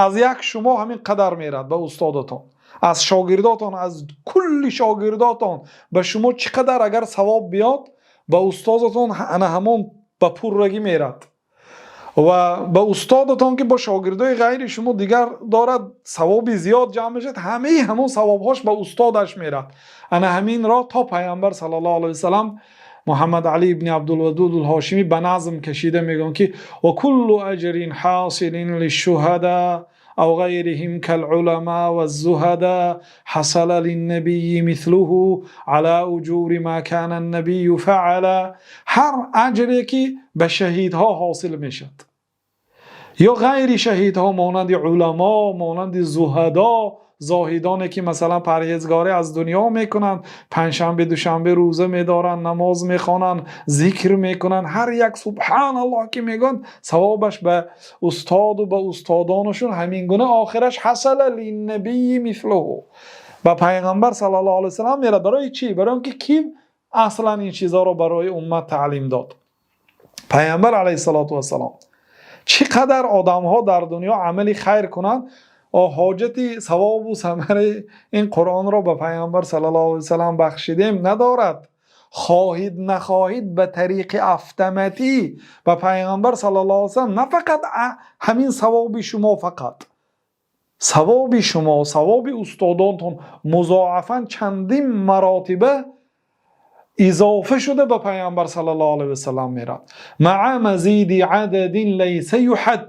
Аз як шумо ҳамин қадар мерад ба устодатон, аз шогирдотон, аз кулли шогирдотон ба шумо чӣ қадар агар савоб биёд, ба устозатон ана ҳамон ба пуррагӣ мерад. Ва ба устодатон, ки бо шогирдои ғайри шумо дигар дорад, савоби зиёд ҷамъ мешавад, ҳамаи ҳамон савобҳош ба устодаш мерад. Ана ҳаминро то Паёмбар саллаллоҳу алайҳи васаллам Муҳаммад Алӣ ибни Абдулвадуд ал-Ҳошимӣ ба назм кашида мегӯянд, ки وكل أجر حاصل للشهداء أو غيرهم كالعلماء والزهداء حصل للنبي مثله على أجور ما كان النبي فعل. Ҳар аҷре ки ба шаҳидҳо ҳосил мешавад ё ғайри шаҳидҳо, монанди уламо, монанди зуҳадо, зоҳидоне ки масалан парҳезгорӣ аз дунё мекунанд, панҷшанбе, душанбе рӯза медоранд, намоз мехонанд, зикр мекунанд, ҳар як субҳаналлоҳ ки мегӯянд, савобаш ба устоду ба устодонашон ҳамин гуна охираш حصل للنبي مثله, ба Пайғамбар саллаллоҳу алайҳи васаллам мерад. Барои чӣ? Барои он ки ким аслан ин чизҳоро барои уммат таълим дод? Пайғамбар алайҳиссалоту вассалом. Чӣ қадар одамҳо дар дунё амали хайр кунанд, ҳоҷати савобу самараи ин Қуръонро ба Пайғамбар саллаллоҳу алайҳи васаллам бахшидем надорад. Хоҳид нахоҳид, ба тариқи автоматӣ ба Пайғамбар саллаллоҳу алайҳи васаллам на фақат ҳамин савоби шумо, фақат савоби шумо, савоби устодонтон музоафан, чандин маротиба изофа шуда ба Пайғамбар саллаллоҳу алайҳи васаллам мерад. مع مزيد عدد ليس يحد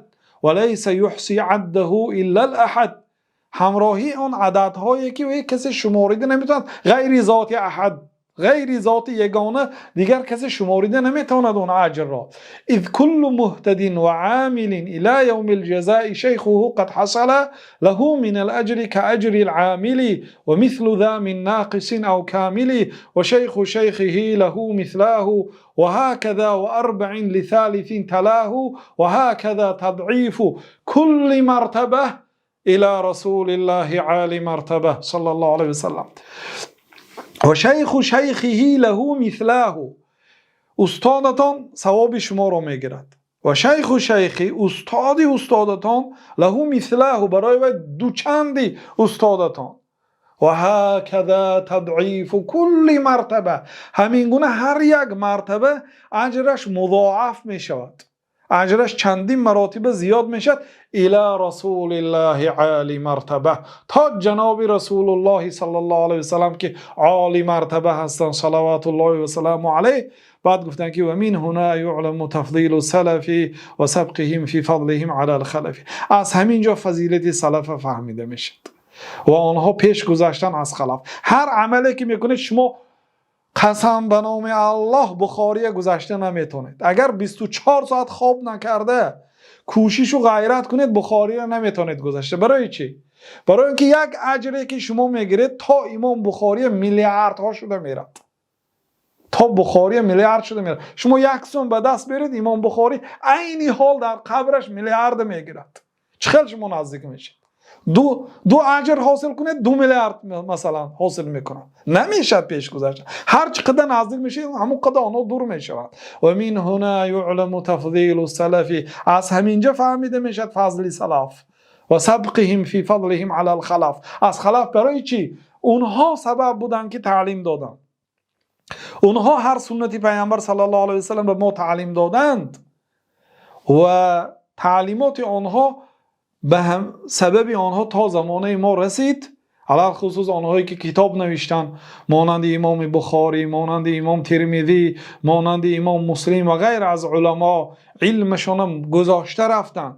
وليس يحصي عده إلا الأحد, ҳамроҳии он ададҳое ки касе шуморида наметавонад, ғайри зоти аҳад, ғайри зоти ягона, дигар касе шуморида наметавонад он аҷрро. إذ كل مهتد وعامل إلى يوم الجزاء شيخه قد حصل له من الأجر كأجر العامل ومثل ذا من ناقص أو كامل وشيخ شيخه له مثلاه وهكذا وأربع لثالث تلاه وهكذا تضعيف كل مرتبة إلى رسول الله عالي مرتبة صلى الله عليه وسلم. وشيخ شيخه له مثلاه, устодатон савоби шуморо мегирад. وشيخ شيخه, устоди устодатон, له مثلاه, барои вай дучанди устодатон. وهكذا تضعيف كل مرتبة, ҳамин гуна ҳар як мартаба аҷраш музоаф мешавад. Аҷраш чандин маротиба зиёд мешавад. إلى رسول الله عالي مرتبة, то ҷаноби Расулуллоҳи саллаллоҳу алайҳи васаллам, ки олӣ мартаба ҳастанд, صلوات الله وسلامه عليه. Баъд гуфтанд, ки ومن هنا يعلم تفضيل السلف وسبقهم في فضلهم على الخلف. Аз ҳамин ҷо фазилати салафа фаҳмида мешавад ва онҳо пеш гузаштан аз халаф. Ҳар амале ки мекунед шумо, қасам ба номи Аллоҳ, Бухория гузашта наметавонед. Агар 24 соат хоб накарда кӯшишу ғайрат кунед, Бухориро наметавонед гузашта. Барои чӣ? Барои он ки як аҷре ки шумо мегиред, то имом Бухория миллиардҳо шуда мерад, то Бухория миллиард шуда мерад. Шумо як сум ба даст беред, имом Бухорӣ айни ҳол дар қабраш миллиарда мегирад. Чӣ хел шумо наздик мешед? Ду аҷр ҳосил кунед, 2 миллиард масалан ҳосил мекунад. Намешавад пеш гузашта. Ҳар чӣ қадар наздик мешавед, ҳамон қадар онҳо дур мешаванд. ومن هنا يعلم تفضيل السلف. Аз ҳаминҷа фаҳмида мешавад фазли салаф وسبقهم في فضلهم على الخلف, аз халаф. Барои чӣ? Онҳо сабаб буданд, ки таълим доданд. Онҳо ҳар суннати Пайғамбар саллаллоҳу алайҳи васаллам ба мо таълим доданд ва таълимоти онҳо ба сабаби онҳо то замонаи мо расид. Алалхусус онҳое ки китоб навиштанд, монанди имоми Бухорӣ, монанди имом Термизӣ, монанди имом Муслим ва ғайр аз уламо, илмашона гузошта рафтанд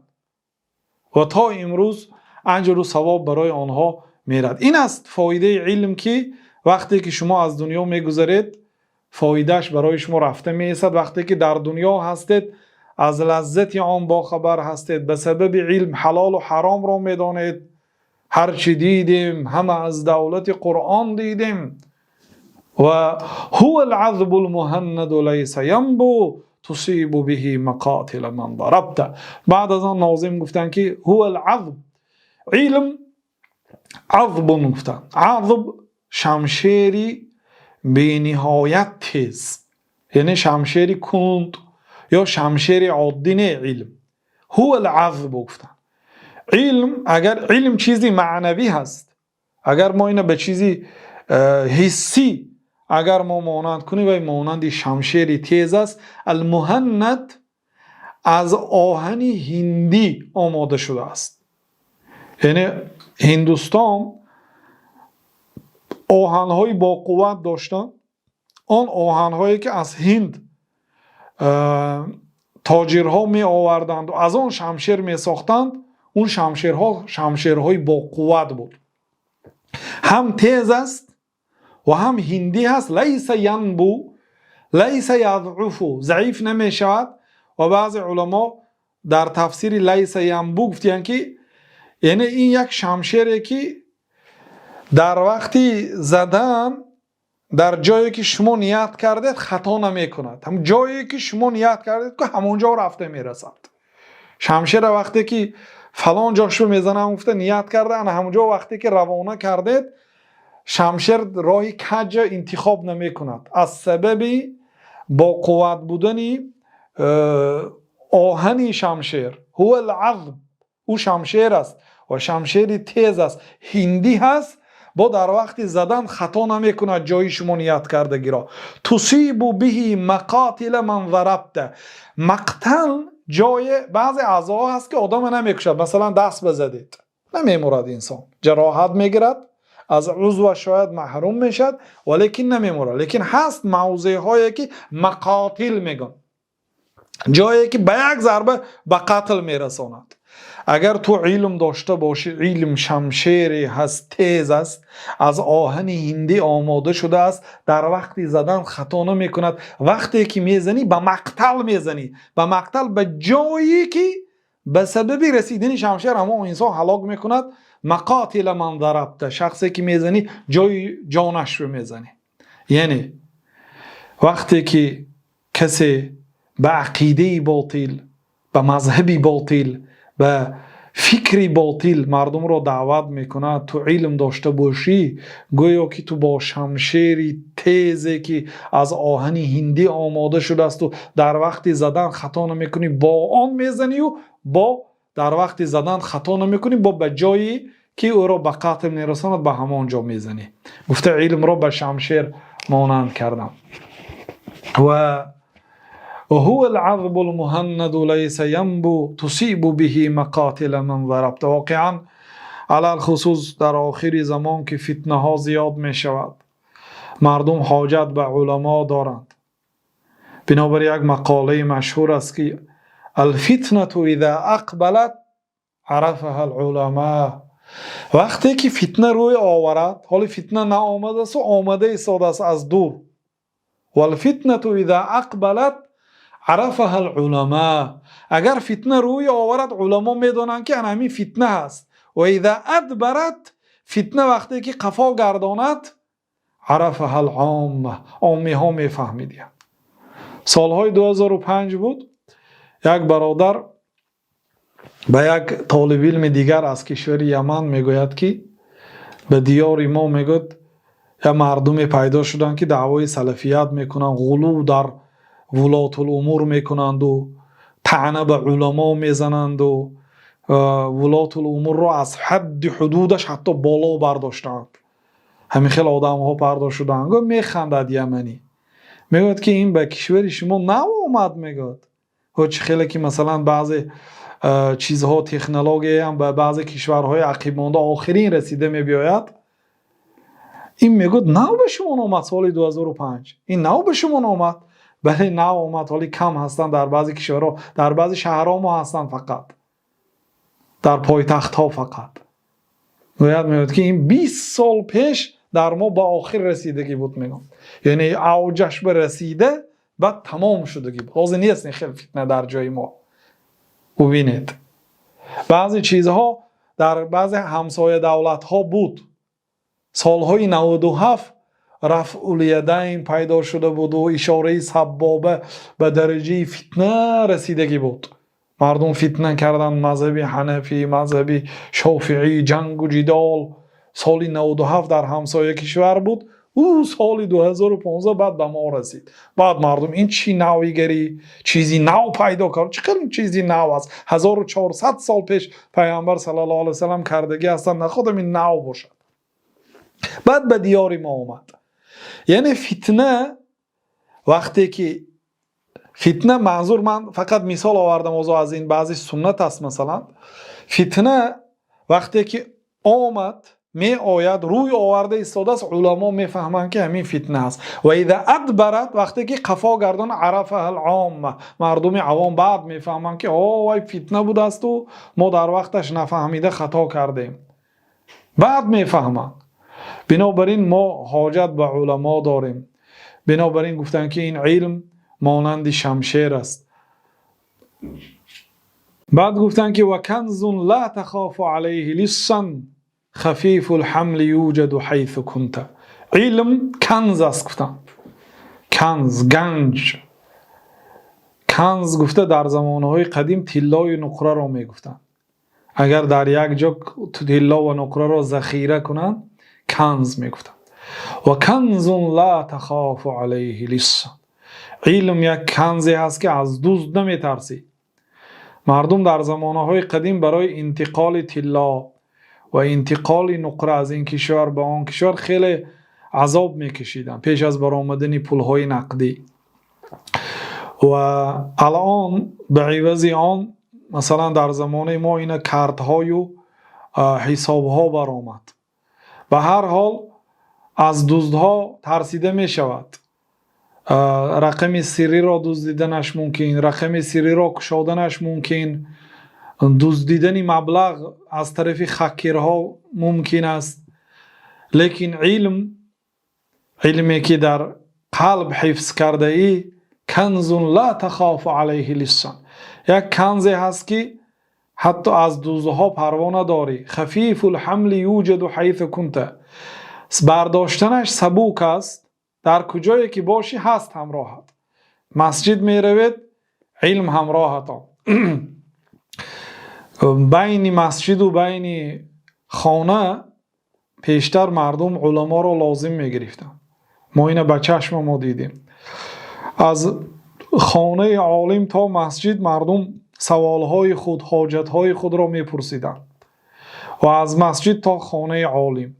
ва то имрӯз аҷру савоб барои онҳо мерад. Ин аст фоидаи илм, ки вақте ки шумо аз дунё мегузаред, фоидааш барои шумо рафта меистад. Вақте ки дар дунё ҳастед, аз лаззати он бохабар ҳастед. Ба сабаби илм ҳалолу ҳаромро медонед. Ҳар чӣ дидем, ҳама аз давлати Қуръон дидем. Ва هو العذب المهند ليس ينبو تصيب به مقاتل من ضربت. Баъд аз он нозим гуфтанд, ки هو العذب, илм عذب гуфтанд. عذب, шамшери бениҳоят тез, яъне шамшери кунд ё шамшери оддӣ не. Илм هو العذب гуфтанд. Илм, агар илм чизи маънавӣ ҳаст, агар мо ина ба чизи ҳиссӣ агар мо монанд кунем, вай монанди шамшери тез аст. المهند, аз оҳани ҳиндӣ омода шудааст, яъне Ҳиндустон оҳанҳои боқувват доштанд. Он оҳанҳое ки аз Ҳинд тоҷирҳо меоварданду аз он шамшер месохтанд, он шамшерҳо шамшерҳои боқувват буд. Ҳам тез аст ва ҳам ҳиндӣ ҳаст. ليس ينبو ليس يضعف, заиф намешавад. Ва баъзе уламо дар тафсири ليس ينبو гуфтиянд, ки яъне ин як шамшере, ки дар вақти задан дар ҷое ки шумо ният кардед, хато намекунад. Ҳам ҷое ки шумо ният кардед, ку ҳамон ҷо рафта мерасад. Шамшера вақте ки фалон ҷошро мезанам гуфта ният карда, ана ҳамон ҷо вақте ки равона кардед, шамшер роҳи каҷа интихоб намекунад, аз сабаби боқувват будани оҳани шамшер. هو العذب, ӯ шамшер аст ва шамшери тез аст, ҳиндӣ ҳаст, бо дар вақти задан хато намекунад ҷои шумо ният кардагиро. تصيب به مقاتل من ضربت. مقتل, ҷое баъзе аъзоҳо ҳаст, ки одама намекушад. Масалан, даст базадед, намемурад инсон, ҷароҳат мегирад, аз узваш шояд маҳрум мешавад, валекин намемурад. Лекин ҳаст мавзеъҳое, ки مقاتل мегӯянд, ҷое ки ба як зарба ба қатл мерасонад. Агар ту илм дошта бошӣ, илм шамшере ҳаст, тез аст, аз оҳани ҳиндӣ омода шудааст, дар вақти задан хато намекунад. Вақте ки мезанӣ, ба مقتل мезанӣ, ба مقتل, ба ҷое ки ба сабаби расидани шамшер ҳамон инсон ҳалок мекунад. مقاتل من ضربت, шахсе ки мезанӣ, ҷои ҷонашро мезанӣ. Яъне вақте ки касе ба ақидаи ботил, ба мазҳаби ботил, ба фикри ботил мардумро даъват мекунад, ту илм дошта бошӣ, гӯё ки ту бо шамшери тезе, ки аз оҳани ҳиндӣ омода шудаасту дар вақти задан хато намекунӣ, бо он мезанию бо дар вақти задан хато намекунӣ, бо ба ҷое ки ӯро ба қатл мерасонад, ба ҳамон ҷо мезанӣ. Гуфта, илмро ба шамшер монанд кардам. Ва هو العذب المهند ليس ينبو تصيب به مقاتل من ضربت. Воқеан, алалхусус дар охири замон, ки фитнаҳо зиёд мешавад, мардум ҳоҷат ба уламо доранд. Бинобар як мақолаи машҳур аст, ки الفتنة إذا أقبلت عرفها العلماء. Вақте ки фитна рӯй оварад, ҳоли фитна наомадасту омада истодааст аз дур. والفتنة إذا أقبلت عرفها العلماء. Агар фитна рӯй оварад, уламо медонанд, ки ана ҳамин фитна ҳаст. وإذا أدبرت, фитна вақте ки қафо гардонад, عرفها العامة, оммиҳо мефаҳмидиянд. Солҳои 2005 буд, як бародар ба як толибилми дигар аз кишвари Яман мегӯяд, ки ба диёри мо, мегӯяд, як мардуме пайдо шуданд, ки даъвои салафият мекунанд, ғулув дар вулотулумур мекунанду таъна ба уламо мезананду вулотулумурро аз ҳадди ҳудудаш ҳатто боло бардоштаанд. Ҳамин хел одамҳо пайдо шудаанд. Гӯ, механдад яманӣ, мегӯяд, ки ин ба кишвари шумо нав омад. Мегӯяд, чӣ хеле ки, масалан, баъзе чизҳо, технологияам ба баъзе кишварҳои ақибмонда охирин расида мебиёяд. Ин, мегӯяд, нав ба шумо омад соли 2005. Ин нав ба шумо омад? Бале, нав омад. Ҳоли кам ҳастанд дар баъзе кишварҳо, дар баъзе шаҳрҳо мо ҳастанд, фақат дар пойтахтҳо фақат. Гӯяд, мегӯяд, ки ин 20 сол пеш дар мо ба охир расидагӣ буд, мегӯям, яъне авҷаш ба расида, баъд тамом шудагӣ буд. Ҳозир нест ин хел фитна дар ҷои мо. Бубинед, баъзе чизҳо дар баъзе ҳамсоя давлатҳо буд. Солҳои 97 рафъулядайн пайдо шуда буду ишораи саббоба ба дараҷаи фитна расидагӣ буд. Мардум фитна карданд, мазҳаби ҳанафӣ, мазҳаби шофиӣ, ҷангу ҷидол соли 97 дар ҳамсоя кишвар буд. Ӯ соли 2015 баъд ба мо расид. Баъд мардум: ин чӣ навигарӣ, чизи нав пайдо кард, чӣ қадр чизи нав аст? 1400 сол пеш Пайғамбар саллаллоҳу алайҳи васаллам кардагӣ ҳастанд, находам ин нав бошад. Баъд ба диёри мо омад. Яъне фитна, вақте ки фитна, манзур, ман фақат мисол овардам озо аз ин, баъзе суннат аст. Масалан, фитна вақте ки омад, меояд, рӯй оварда истодааст, уламо мефаҳманд, ки ҳамин фитна аст. وإذا أدبرت, вақте ки қафо гардон, عرفها العامة, мардуми авом баъд мефаҳманд, ки о, вай фитна будасту мо дар вақташ нафаҳмида хато кардем. Баъд мефаҳманд. Бинобар ин мо ҳоҷат ба уламо дорем. Бинобар ин гуфтанд, ки ин илм монанди шамшер аст. Баъд гуфтанд, ки وكنز لا تخاف عليه لصا خفيف الحمل يوجد حيث كنت. Илм канз аст, гуфтанд. Канз, ганҷ. Канз гуфта дар замонҳои қадим тиллою нуқраро мегуфтанд. Агар дар як ҷо тилло ва нуқраро захира кунанд, канз мегуфтанд. وكنز لا تخاف عليه لصا, илм як канзе ҳаст, ки аз дузд наметарсӣ. Мардум дар замонаҳои қадим барои интиқоли тилло ва интиқоли нуқра аз ин кишвар ба он кишвар хеле азоб мекашиданд пеш аз баромадани пулҳои нақдӣ. Ва алон ба ивази он, масалан, дар замонаи мо ина картҳою ҳисобҳо баромад. Ба ҳар ҳол, аз дуздҳо тарсида мешавад. Рақами сирриро дуздиданаш мумкин, рақами сирриро кушоданаш мумкин, дуздидани маблағ аз тарафи хакерҳо мумкин аст. Лекин илм, илме ки дар қалб ҳифз кардаӣ, كنز لا تخاف عليه لصا, як канзе ҳаст, ки ҳатто аз дуздҳо парво надорӣ. خفيف الحمل يوجد حيث كنت, бардоштанаш сабук аст, дар куҷое ки бошӣ, ҳаст ҳамроҳат. Масҷид меравед, илм ҳамроҳатон. Байни масҷиду байни хона пештар мардум уламоро лозим мегирифтанд. Мо ина ба чашма мо дидем. Аз хонаи олим то масҷид мардум саволҳои худ, ҳоҷатҳои худро мепурсиданд ва аз масҷид то хонаи олим.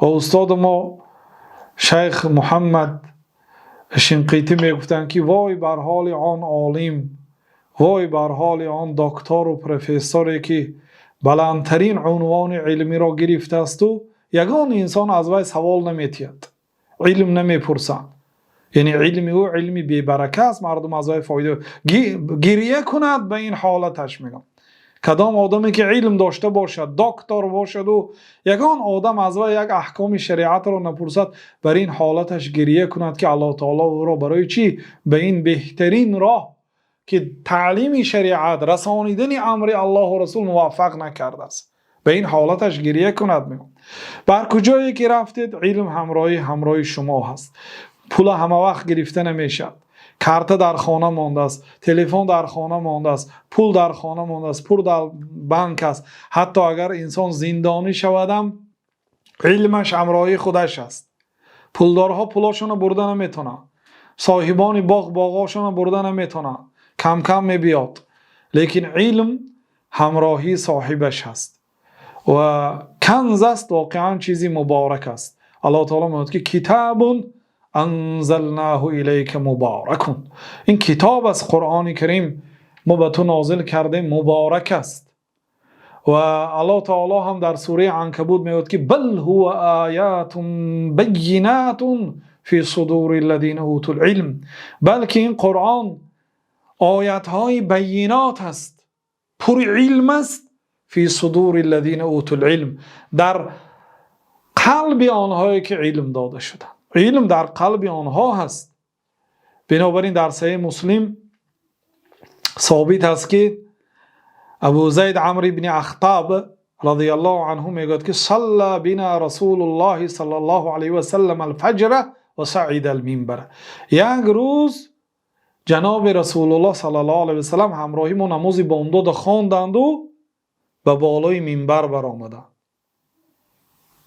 Ва устоди мо, шайх Муҳаммад Шинқитӣ мегуфтанд, ки вой бар ҳоли он олим, вой бар ҳоли он доктору профессоре, ки баландтарин унвони илмиро гирифтааст, ягон инсон аз вай савол намедиҳад, илм намепурсад. Яъне илми ӯ илми бебарака аст, мардум аз вай фоида гиря кунад ба ин ҳолаташ. Мегӯям, кадом одаме ки илм дошта бошад, доктор бошад, ягон одам аз вай як аҳкоми шариатро напурсад, бар ин ҳолаташ гиря кунад, ки Аллоҳи таъоло ӯро барои чӣ ба ин беҳтарин роҳ, ки таълими шариат, расонидани амри Аллоҳ ва Расул, муваффақ накардааст. Ба ин ҳолаташ гиря кунад, мегӯям. Бар куҷое ки рафтед, илм ҳамроҳи шумо ҳаст. Пул ҳама вақт гирифта намешавад. Карта дар хона мондааст, телефон дар хона мондааст, пул дар хона мондааст, пул дар банк аст. Ҳатто агар инсон зиндонӣ шавад ҳам, илмаш ҳамроҳи худаш аст. Пулдорҳо пулошонро бурда наметавонанд, соҳибони боғ боғҳошонро бурда наметавонанд, кам кам мебиёд, лекин илм ҳамроҳии соҳибаш ҳаст ва канз аст, воқеан чизи муборак аст. Аллоҳ таъоло мегӯяд, ки كتاب أنزلناه إليك مبارك. Ин китоб аст, Қуръони Карим, мо ба ту нозил кардем, муборак аст. Ва Аллоҳ таъоло ҳам дар сураи Анкабут мегӯяд, ки بل هو آيات بينات في صدور الذين أوتوا العلم. Балки ин Қуръон оятҳои байинот аст, пур илм аст. في صدور الذين أوتوا العلم, дар қалби онҳое ки илм дода шуданд, илм дар қалби онҳо ҳаст. Бинобар ин дар Саҳеҳи Муслим собит аст, ки Абу Зайд Амр ибни Ахтаб رضي الله عنه мегӯяд, ки صلى بنا رسول الله صلى الله عليه وسلم الفجر وصعد المنبر. Як рӯз ҷаноби Расулуллоҳ صلى الله عليه وسلم ҳамроҳи мо намози бомдода хонданду ба болои минбар баромаданд.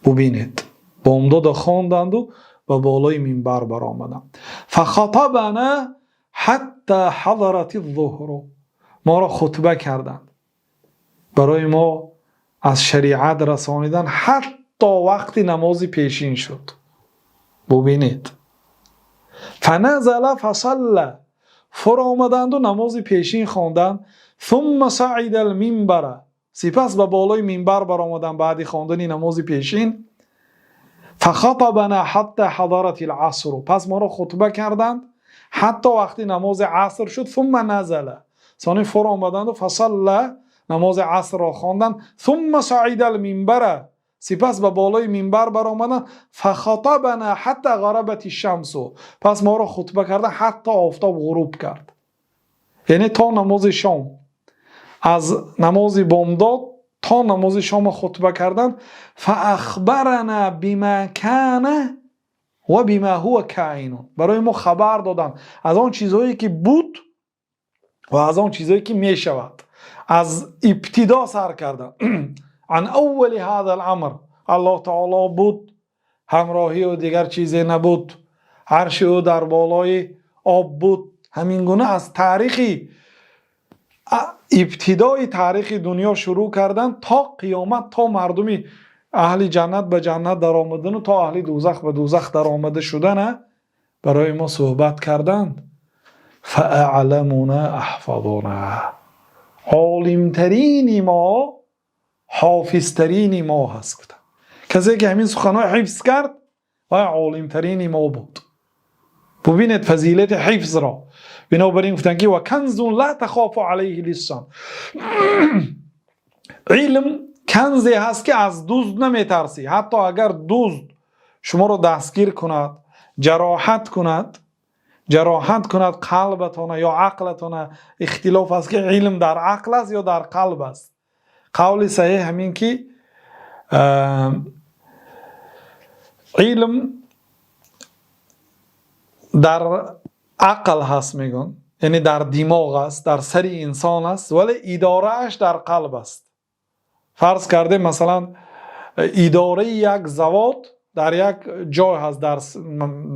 Бубинед, бомдода хонданду ба болои минбар баромаданд. فخطبنا حتى حضرت الظهر. Моро хутба карданд, барои мо аз шариат расонидан, ҳатто вақти намози пешин шуд. Бубинед. فنزل فصلى. Фуромаданду намози пешин хонданд. ثم صعد المنبر. Сипас ба болои минбар баромаданд баъди хондани намози пешин. فخطبنا حتى حضرت العصر. Пас моро хутба карданд, ҳатто вақти намози аср шуд. ثم نزل. Сони фуромаданду فصلى, намози асрро хонданд. ثم صعد المنبر. Сипас ба болои минбар баромаданд. فخطبنا حتى غربت الشمس. Пас моро хутба карданд, ҳатто офтоб ғуруб кард, яъне то намози шом. Аз намози бомдод то намози шома хутба карданд. فأخبرنا بما كان وبما هو كائن. Барои мо хабар доданд аз он чизҳое, ки буд, ва аз он чизҳое, ки мешавад. Аз ибтидо сар карданд, عن أول هذا الأمر. Аллоҳ таоло буд, ҳамроҳи ӯ дигар чизе набуд, арши ӯ дар болои об буд. Ҳамин гуна аз таърихи ибтидои таърихи дунё шурӯъ карданд то қиёмат, то мардуми аҳли ҷаннат ба ҷаннат даромадану то аҳли дӯзах ба дӯзах даромада шудана барои мо суҳбат карданд. فأعلمنا أحفظنا. Олимтарини мо ҳофизтарини мо ҳаст, гуфтанд. Касе ки ҳамин суханҳо ҳифз кард, вай олимтарини мо буд. Бубинед фазилати ҳифзро. Бинобар ин гуфтанд, ки وكنز لا تخاف عليه لصا. Илм канзе ҳаст, ки аз дузд наметарсӣ. Ҳатто агар дузд шуморо дастгир кунад, ҷароҳат кунад қалбатона ё ақлатона. Ихтилоф аст, ки илм дар ақл аст ё дар қалб аст. Қавли саҳеҳ ҳамин, ки илм дар ақл ҳаст, мегӯн, яъне дар димоғ аст, дар сари инсон аст, вале идорааш дар қалб аст. Фарз кардем, масалан, идораи як завод дар як ҷой ҳаст, дар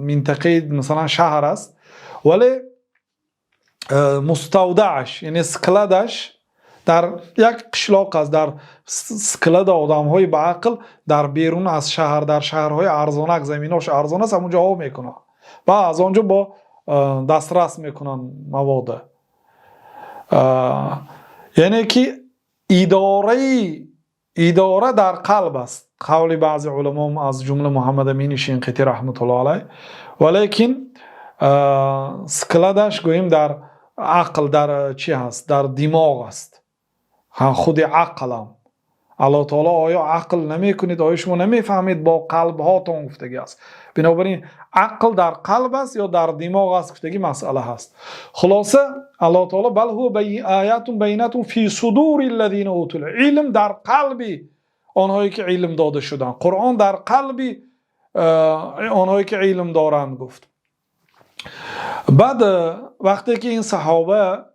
минтақаи, масалан, шаҳр аст, вале муставдааш, яъне складаш дар як қишлоқ аст. Дар склада одамҳои баақл дар берун аз шаҳр, дар шаҳрҳои арзонак, заминош арзон аст, ҳамон ҷо мекунад. Баъд аз он ҷо бо дастрас мекунанд мавода. Яъне ки идораи идора дар қалб аст, қавли баъзе уламо, аз ҷумла Муҳаммад Амини Шанқитӣ раҳматуллоҳи алайҳ, валекин склад аш гӯем дар ақл, дар чӣ ҳаст, дар димоғ аст. Худи ақлам, Аллоҳ таоло оё ақл намекунед, оё шумо намефаҳмед бо қалбҳотон гуфтагӣ аст. Бинобар ин ақл дар қалб аст ё дар димоғ аст, гуфтагӣ масъала ҳаст. Хулоса, Аллоҳ таоло بل هو آيات بينات في صدور الذين أوتوا العلم, дар қалби онҳое ки илм дода шуданд, Қуръон дар қалби онҳое ки илм доранд, гуфт. Баъд вақте ки ин саҳоба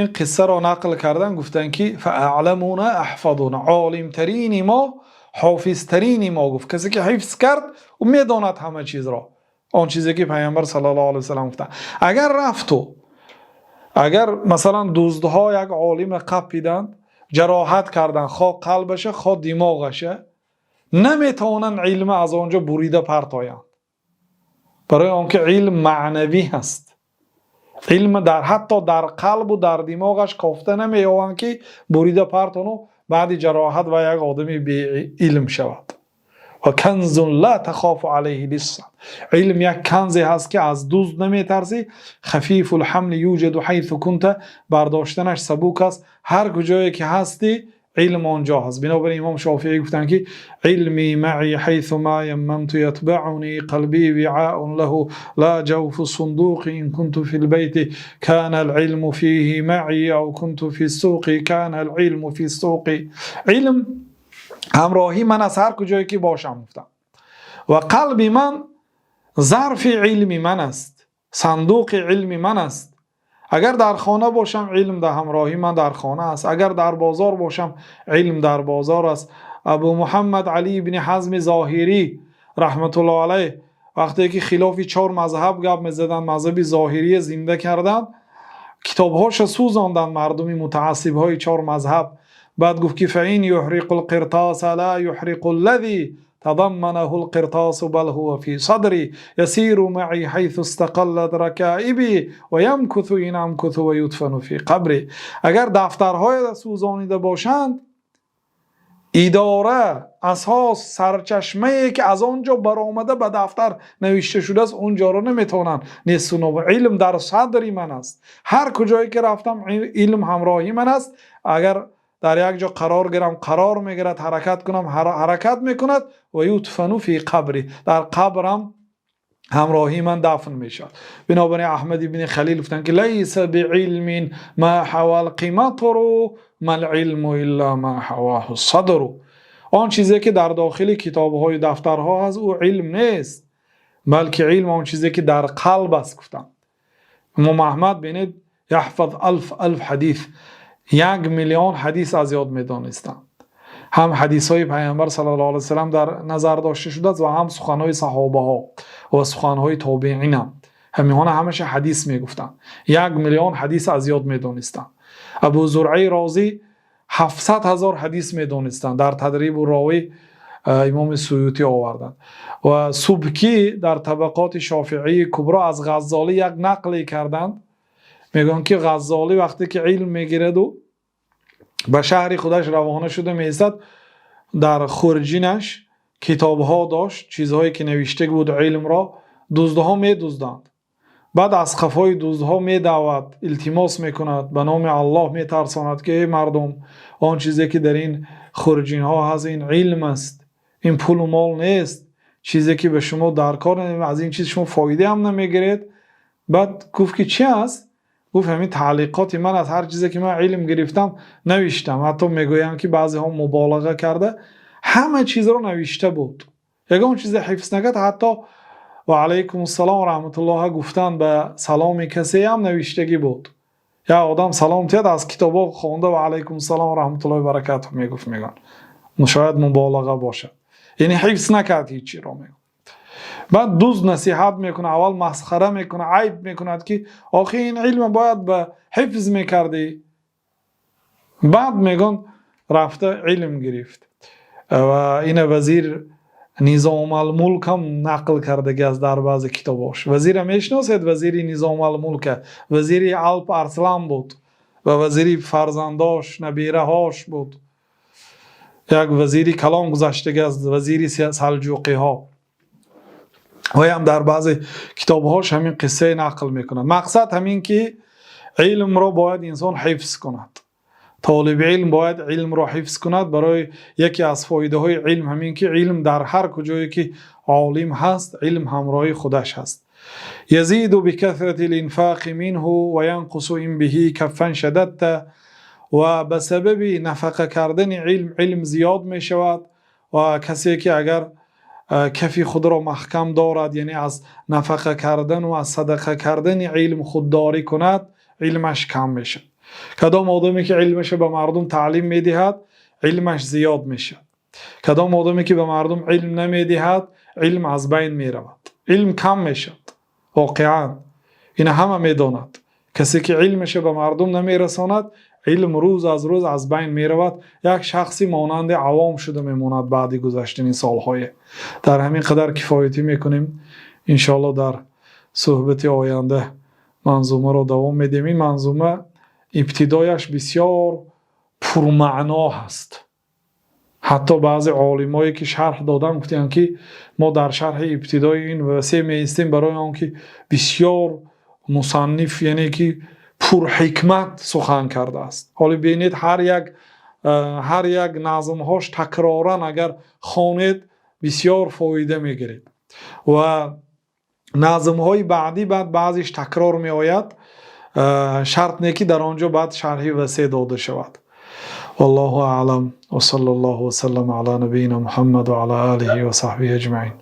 ин қиссаро нақл карданд, гуфтанд ки فأعلمنا أحفظنا, олимтарини мо ҳофизтарини мо, гуфт. Касе ки ҳифз кард, ӯ медонад ҳама чизро, он чизе ки Пайғамбар саллаллоҳу алайҳи васаллам гуфтанд. Агар рафту агар масалан дуздҳо як олима қапиданд, ҷароҳат карданд, хо қалбаша, хо димоғаша, наметавонанд илма аз он ҷо бурида партоянд, барои он ки илм маънавӣ ҳаст. Илм дар ҳатто дар қалбу дар димоғаш кофта намеёванд ки бурида партону баъди ҷароҳат ва як одами беилм шавад. وكنز لا تخاف عليه لصا, илм як канзе ҳаст ки аз дузд наметарсӣ. خفيف الحمل يوجد حيث كنت, бардоштанаш сабук аст, ҳар куҷое ки ҳастӣ, илм он ҷо ҳаст. Бинобар ин имом Шофиӣ гуфтанд ки علمي معي حيثما يممت يتبعني، قلبي وعاء له لا جوف صندوق، إن كنت في البيت كان العلم فيه معي أو كنت في السوق كان العلم في السوق. Илм ҳамроҳи ман аст ҳар куҷое ки бошам, гуфтам, ва қалби ман зарфи илми ман аст, сандуқи илми ман аст. Агар дар хона бошам, илм дар ҳамроҳи ман дар хона аст, агар дар бозор бошам, илм дар бозор аст. Абу Муҳаммад Алӣ ибни Ҳазми Зоҳирӣ раҳматуллоҳ алайҳ вақте ки хилофи чор мазҳаб гап мезаданд, мазҳаби зоҳирия зинда карданд, китобҳоша сӯзонданд мардуми мутаассибҳои чор мазҳаб. Баъд гуфт ки فإن يحرقوا القرطاس لا يحرقوا الذي تضمنه القرطاس بل هو في صدري، يسير معي حيث استقلت ركائبي ويمكث إن أمكث ويدفن في قبري. Агар дафтарҳое сӯзонида бошанд, идора, асос, сарчашмае ки аз он ҷо баромада ба дафтар навишта шудааст, он ҷоро наметавонанд несту нобуд. Илм дар садри ман аст, ҳар куҷое ки рафтам, илм ҳамроҳи ман аст. Агар дар як ҷо қарор гирам, қарор мегирад, ҳаракат кунам, ҳаракат мекунад. ويدفن في قبري, дар қабрам ҳамроҳии ман дафн мешавад. Бинобар ин Аҳмад ибни Халил гуфтанд ки ليس بعلم ما حوى القمطر، ما العلم إلا ما حواه الصدر. Он чизе ки дар дохили китобҳои дафтарҳо ҳаст, ӯ илм нест, балки илм он чизе ки дар қалб аст, гуфтанд. Имом Аҳмад, бинед, يحفظ ألف ألف حديث, 1 миллион ҳадис аз ёд медонистанд. Ҳам ҳадисҳои Пайғамбар саллаллоҳу алайҳи васаллам дар назар дошта шудааст ва ҳам суханҳои саҳобаҳо ва суханҳои тобеинам. Ҳамиҳона ҳамаша ҳадис мегуфтанд, 1 миллион ҳадис аз ёд медонистанд. Абу Зуръаи Розӣ 700 000 ҳадис медонистанд, дар Тадрибу ровӣ имоми Суютӣ оварданд. Ва Субкӣ дар Табақоти Шофиии Кубро аз Ғаззолӣ як нақле карданд. Мегӯянд ки Ғаззолӣ вақте ки илм мегираду ба шаҳри худаш равона шуда меистад, дар хурҷинаш китобҳо дошт, чизҳое ки навишта буд илмро, дуздҳо медузданд. Баъд аз қафои дуздҳо медавад, илтимос мекунад, ба номи Аллоҳ метарсонад ки эй мардум, он чизе ки дар ин хурҷинҳо ҳаст, ин илм аст, ин пулу мол нест, чизе ки ба шумо дар кор, аз ин чиз шумо фоидаам намегиред. Баъд гуфт ки чӣ аст? Гуфт: ҳамин таълиқоти ман аз ҳар чизе ки ман илм гирифтам, навиштам. Ҳатто мегӯянд ки баъзеҳо муболиға карда, ҳама чизро навишта буд, ягон чизе ҳифз накард, ҳатто ва алайкум ассалом раҳматуллоҳ гуфтан ба саломи касеам навиштагӣ буд. Як одам салом тиҳад, аз китобҳо хонда ва алайкум ассалом раҳматуллоҳи баракатуҳ мегуфт. Мегӯянд, шояд муболиға бошад, яъне ҳифз накард ҳечиро, мегӯяд. Баъд дузд насиҳат мекунад, аввал масхара мекунад, айб мекунад ки охи ин илма бояд ба ҳифз мекардӣ. Баъд мегӯянд, рафта илм гирифт ва ина вазир Низомулмулк ҳам нақл кардааст дар баъзе китобҳояш. Вазирро мешиносед? Вазири Низомулмулк, вазири Алп Арслон буд ва вазири фарзандонаш, набераҳояш буд. Як вазири калон гузаштааст, вазири Салҷуқиҳо. Ва ҳам дар баъзе китобҳояш ҳамин қисса нақл мекунад. Мақсад ҳамин ки илмро бояд инсон ҳифз кунад. Толиби илм бояд илмро ҳифз кунад. Барои яке аз фоидаҳои илм ҳамин ки илм дар ҳар куҷое ки олим ҳаст, илм ҳамроҳи худаш ҳаст. يزيد بكثرة الإنفاق منه وينقص إن به كفا شددت. Ва ба сабаби нафақа кардани илм, илм зиёд мешавад ва касе ки агар кафи худро маҳкам дорад, яъне аз нафақа кардан ва аз садақа кардани илм худдорӣ кунад, илмаш кам мешавад. Кадом одаме ки илмашро ба мардум таълим медиҳад, илмаш зиёд мешавад. Кадом одаме ки ба мардум илм намедиҳад, илм аз байн меравад, илм кам мешавад. Воқеан ина ҳама медонад: касе ки илмашро ба мардум намерасонад, илм рӯз аз рӯз аз байн меравад, як шахси монанди авом шуда мемонад баъди гузаштани солҳое. Дар ҳамин қадар кифоятӣ мекунем. Иншоаллоҳ, дар суҳбати оянда манзумаро давом медиҳем. Ин манзума ибтидояш бисёр пурмаъно ҳаст. Ҳатто баъзе олимое ки шарҳ доданд, гуфтанд ки мо дар шарҳи ибтидои ин васеъ меистем, барои он ки бисёр мусанниф, яъне ки пурҳикмат сухан кардааст. Ҳоло бинед, ҳар як назмҳош такроран агар хонед, бисёр фоида мегиред ва назмҳои баъдӣ баъд баъзеш такрор меояд, шарт не ки дар он ҷо баъд шарҳи васеъ дода шавад. والله أعلم، وصلى الله وسلم على نبينا محمد وعلى آله وصحبه أجمعين.